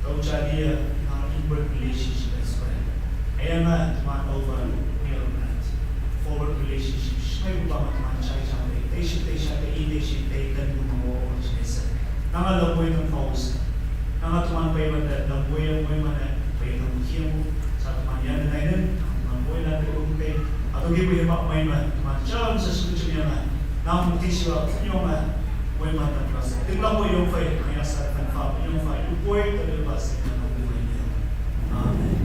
Tau chaliya nang inward relationship as well. Ayama tuan over here, right? Forward relationship. Shmai upa ma tuan chai chai te shi te sha te i te shi te dan bu mo o chi sa. Nang a la boy nang pause. Nang a tuan pai ma te la boy mo ma ne pai nang kiam. Sa tuan yan na ne. Nang boy na te um te. Atu ki bu ma mai ma tuan cham sa su chum yana. Nang ti shi wa yong ma. Boy ma ta plus. Ting la boy yong fai. Nang ya sa kan fa yong fai. Boy ta le ba se na boy. Amen.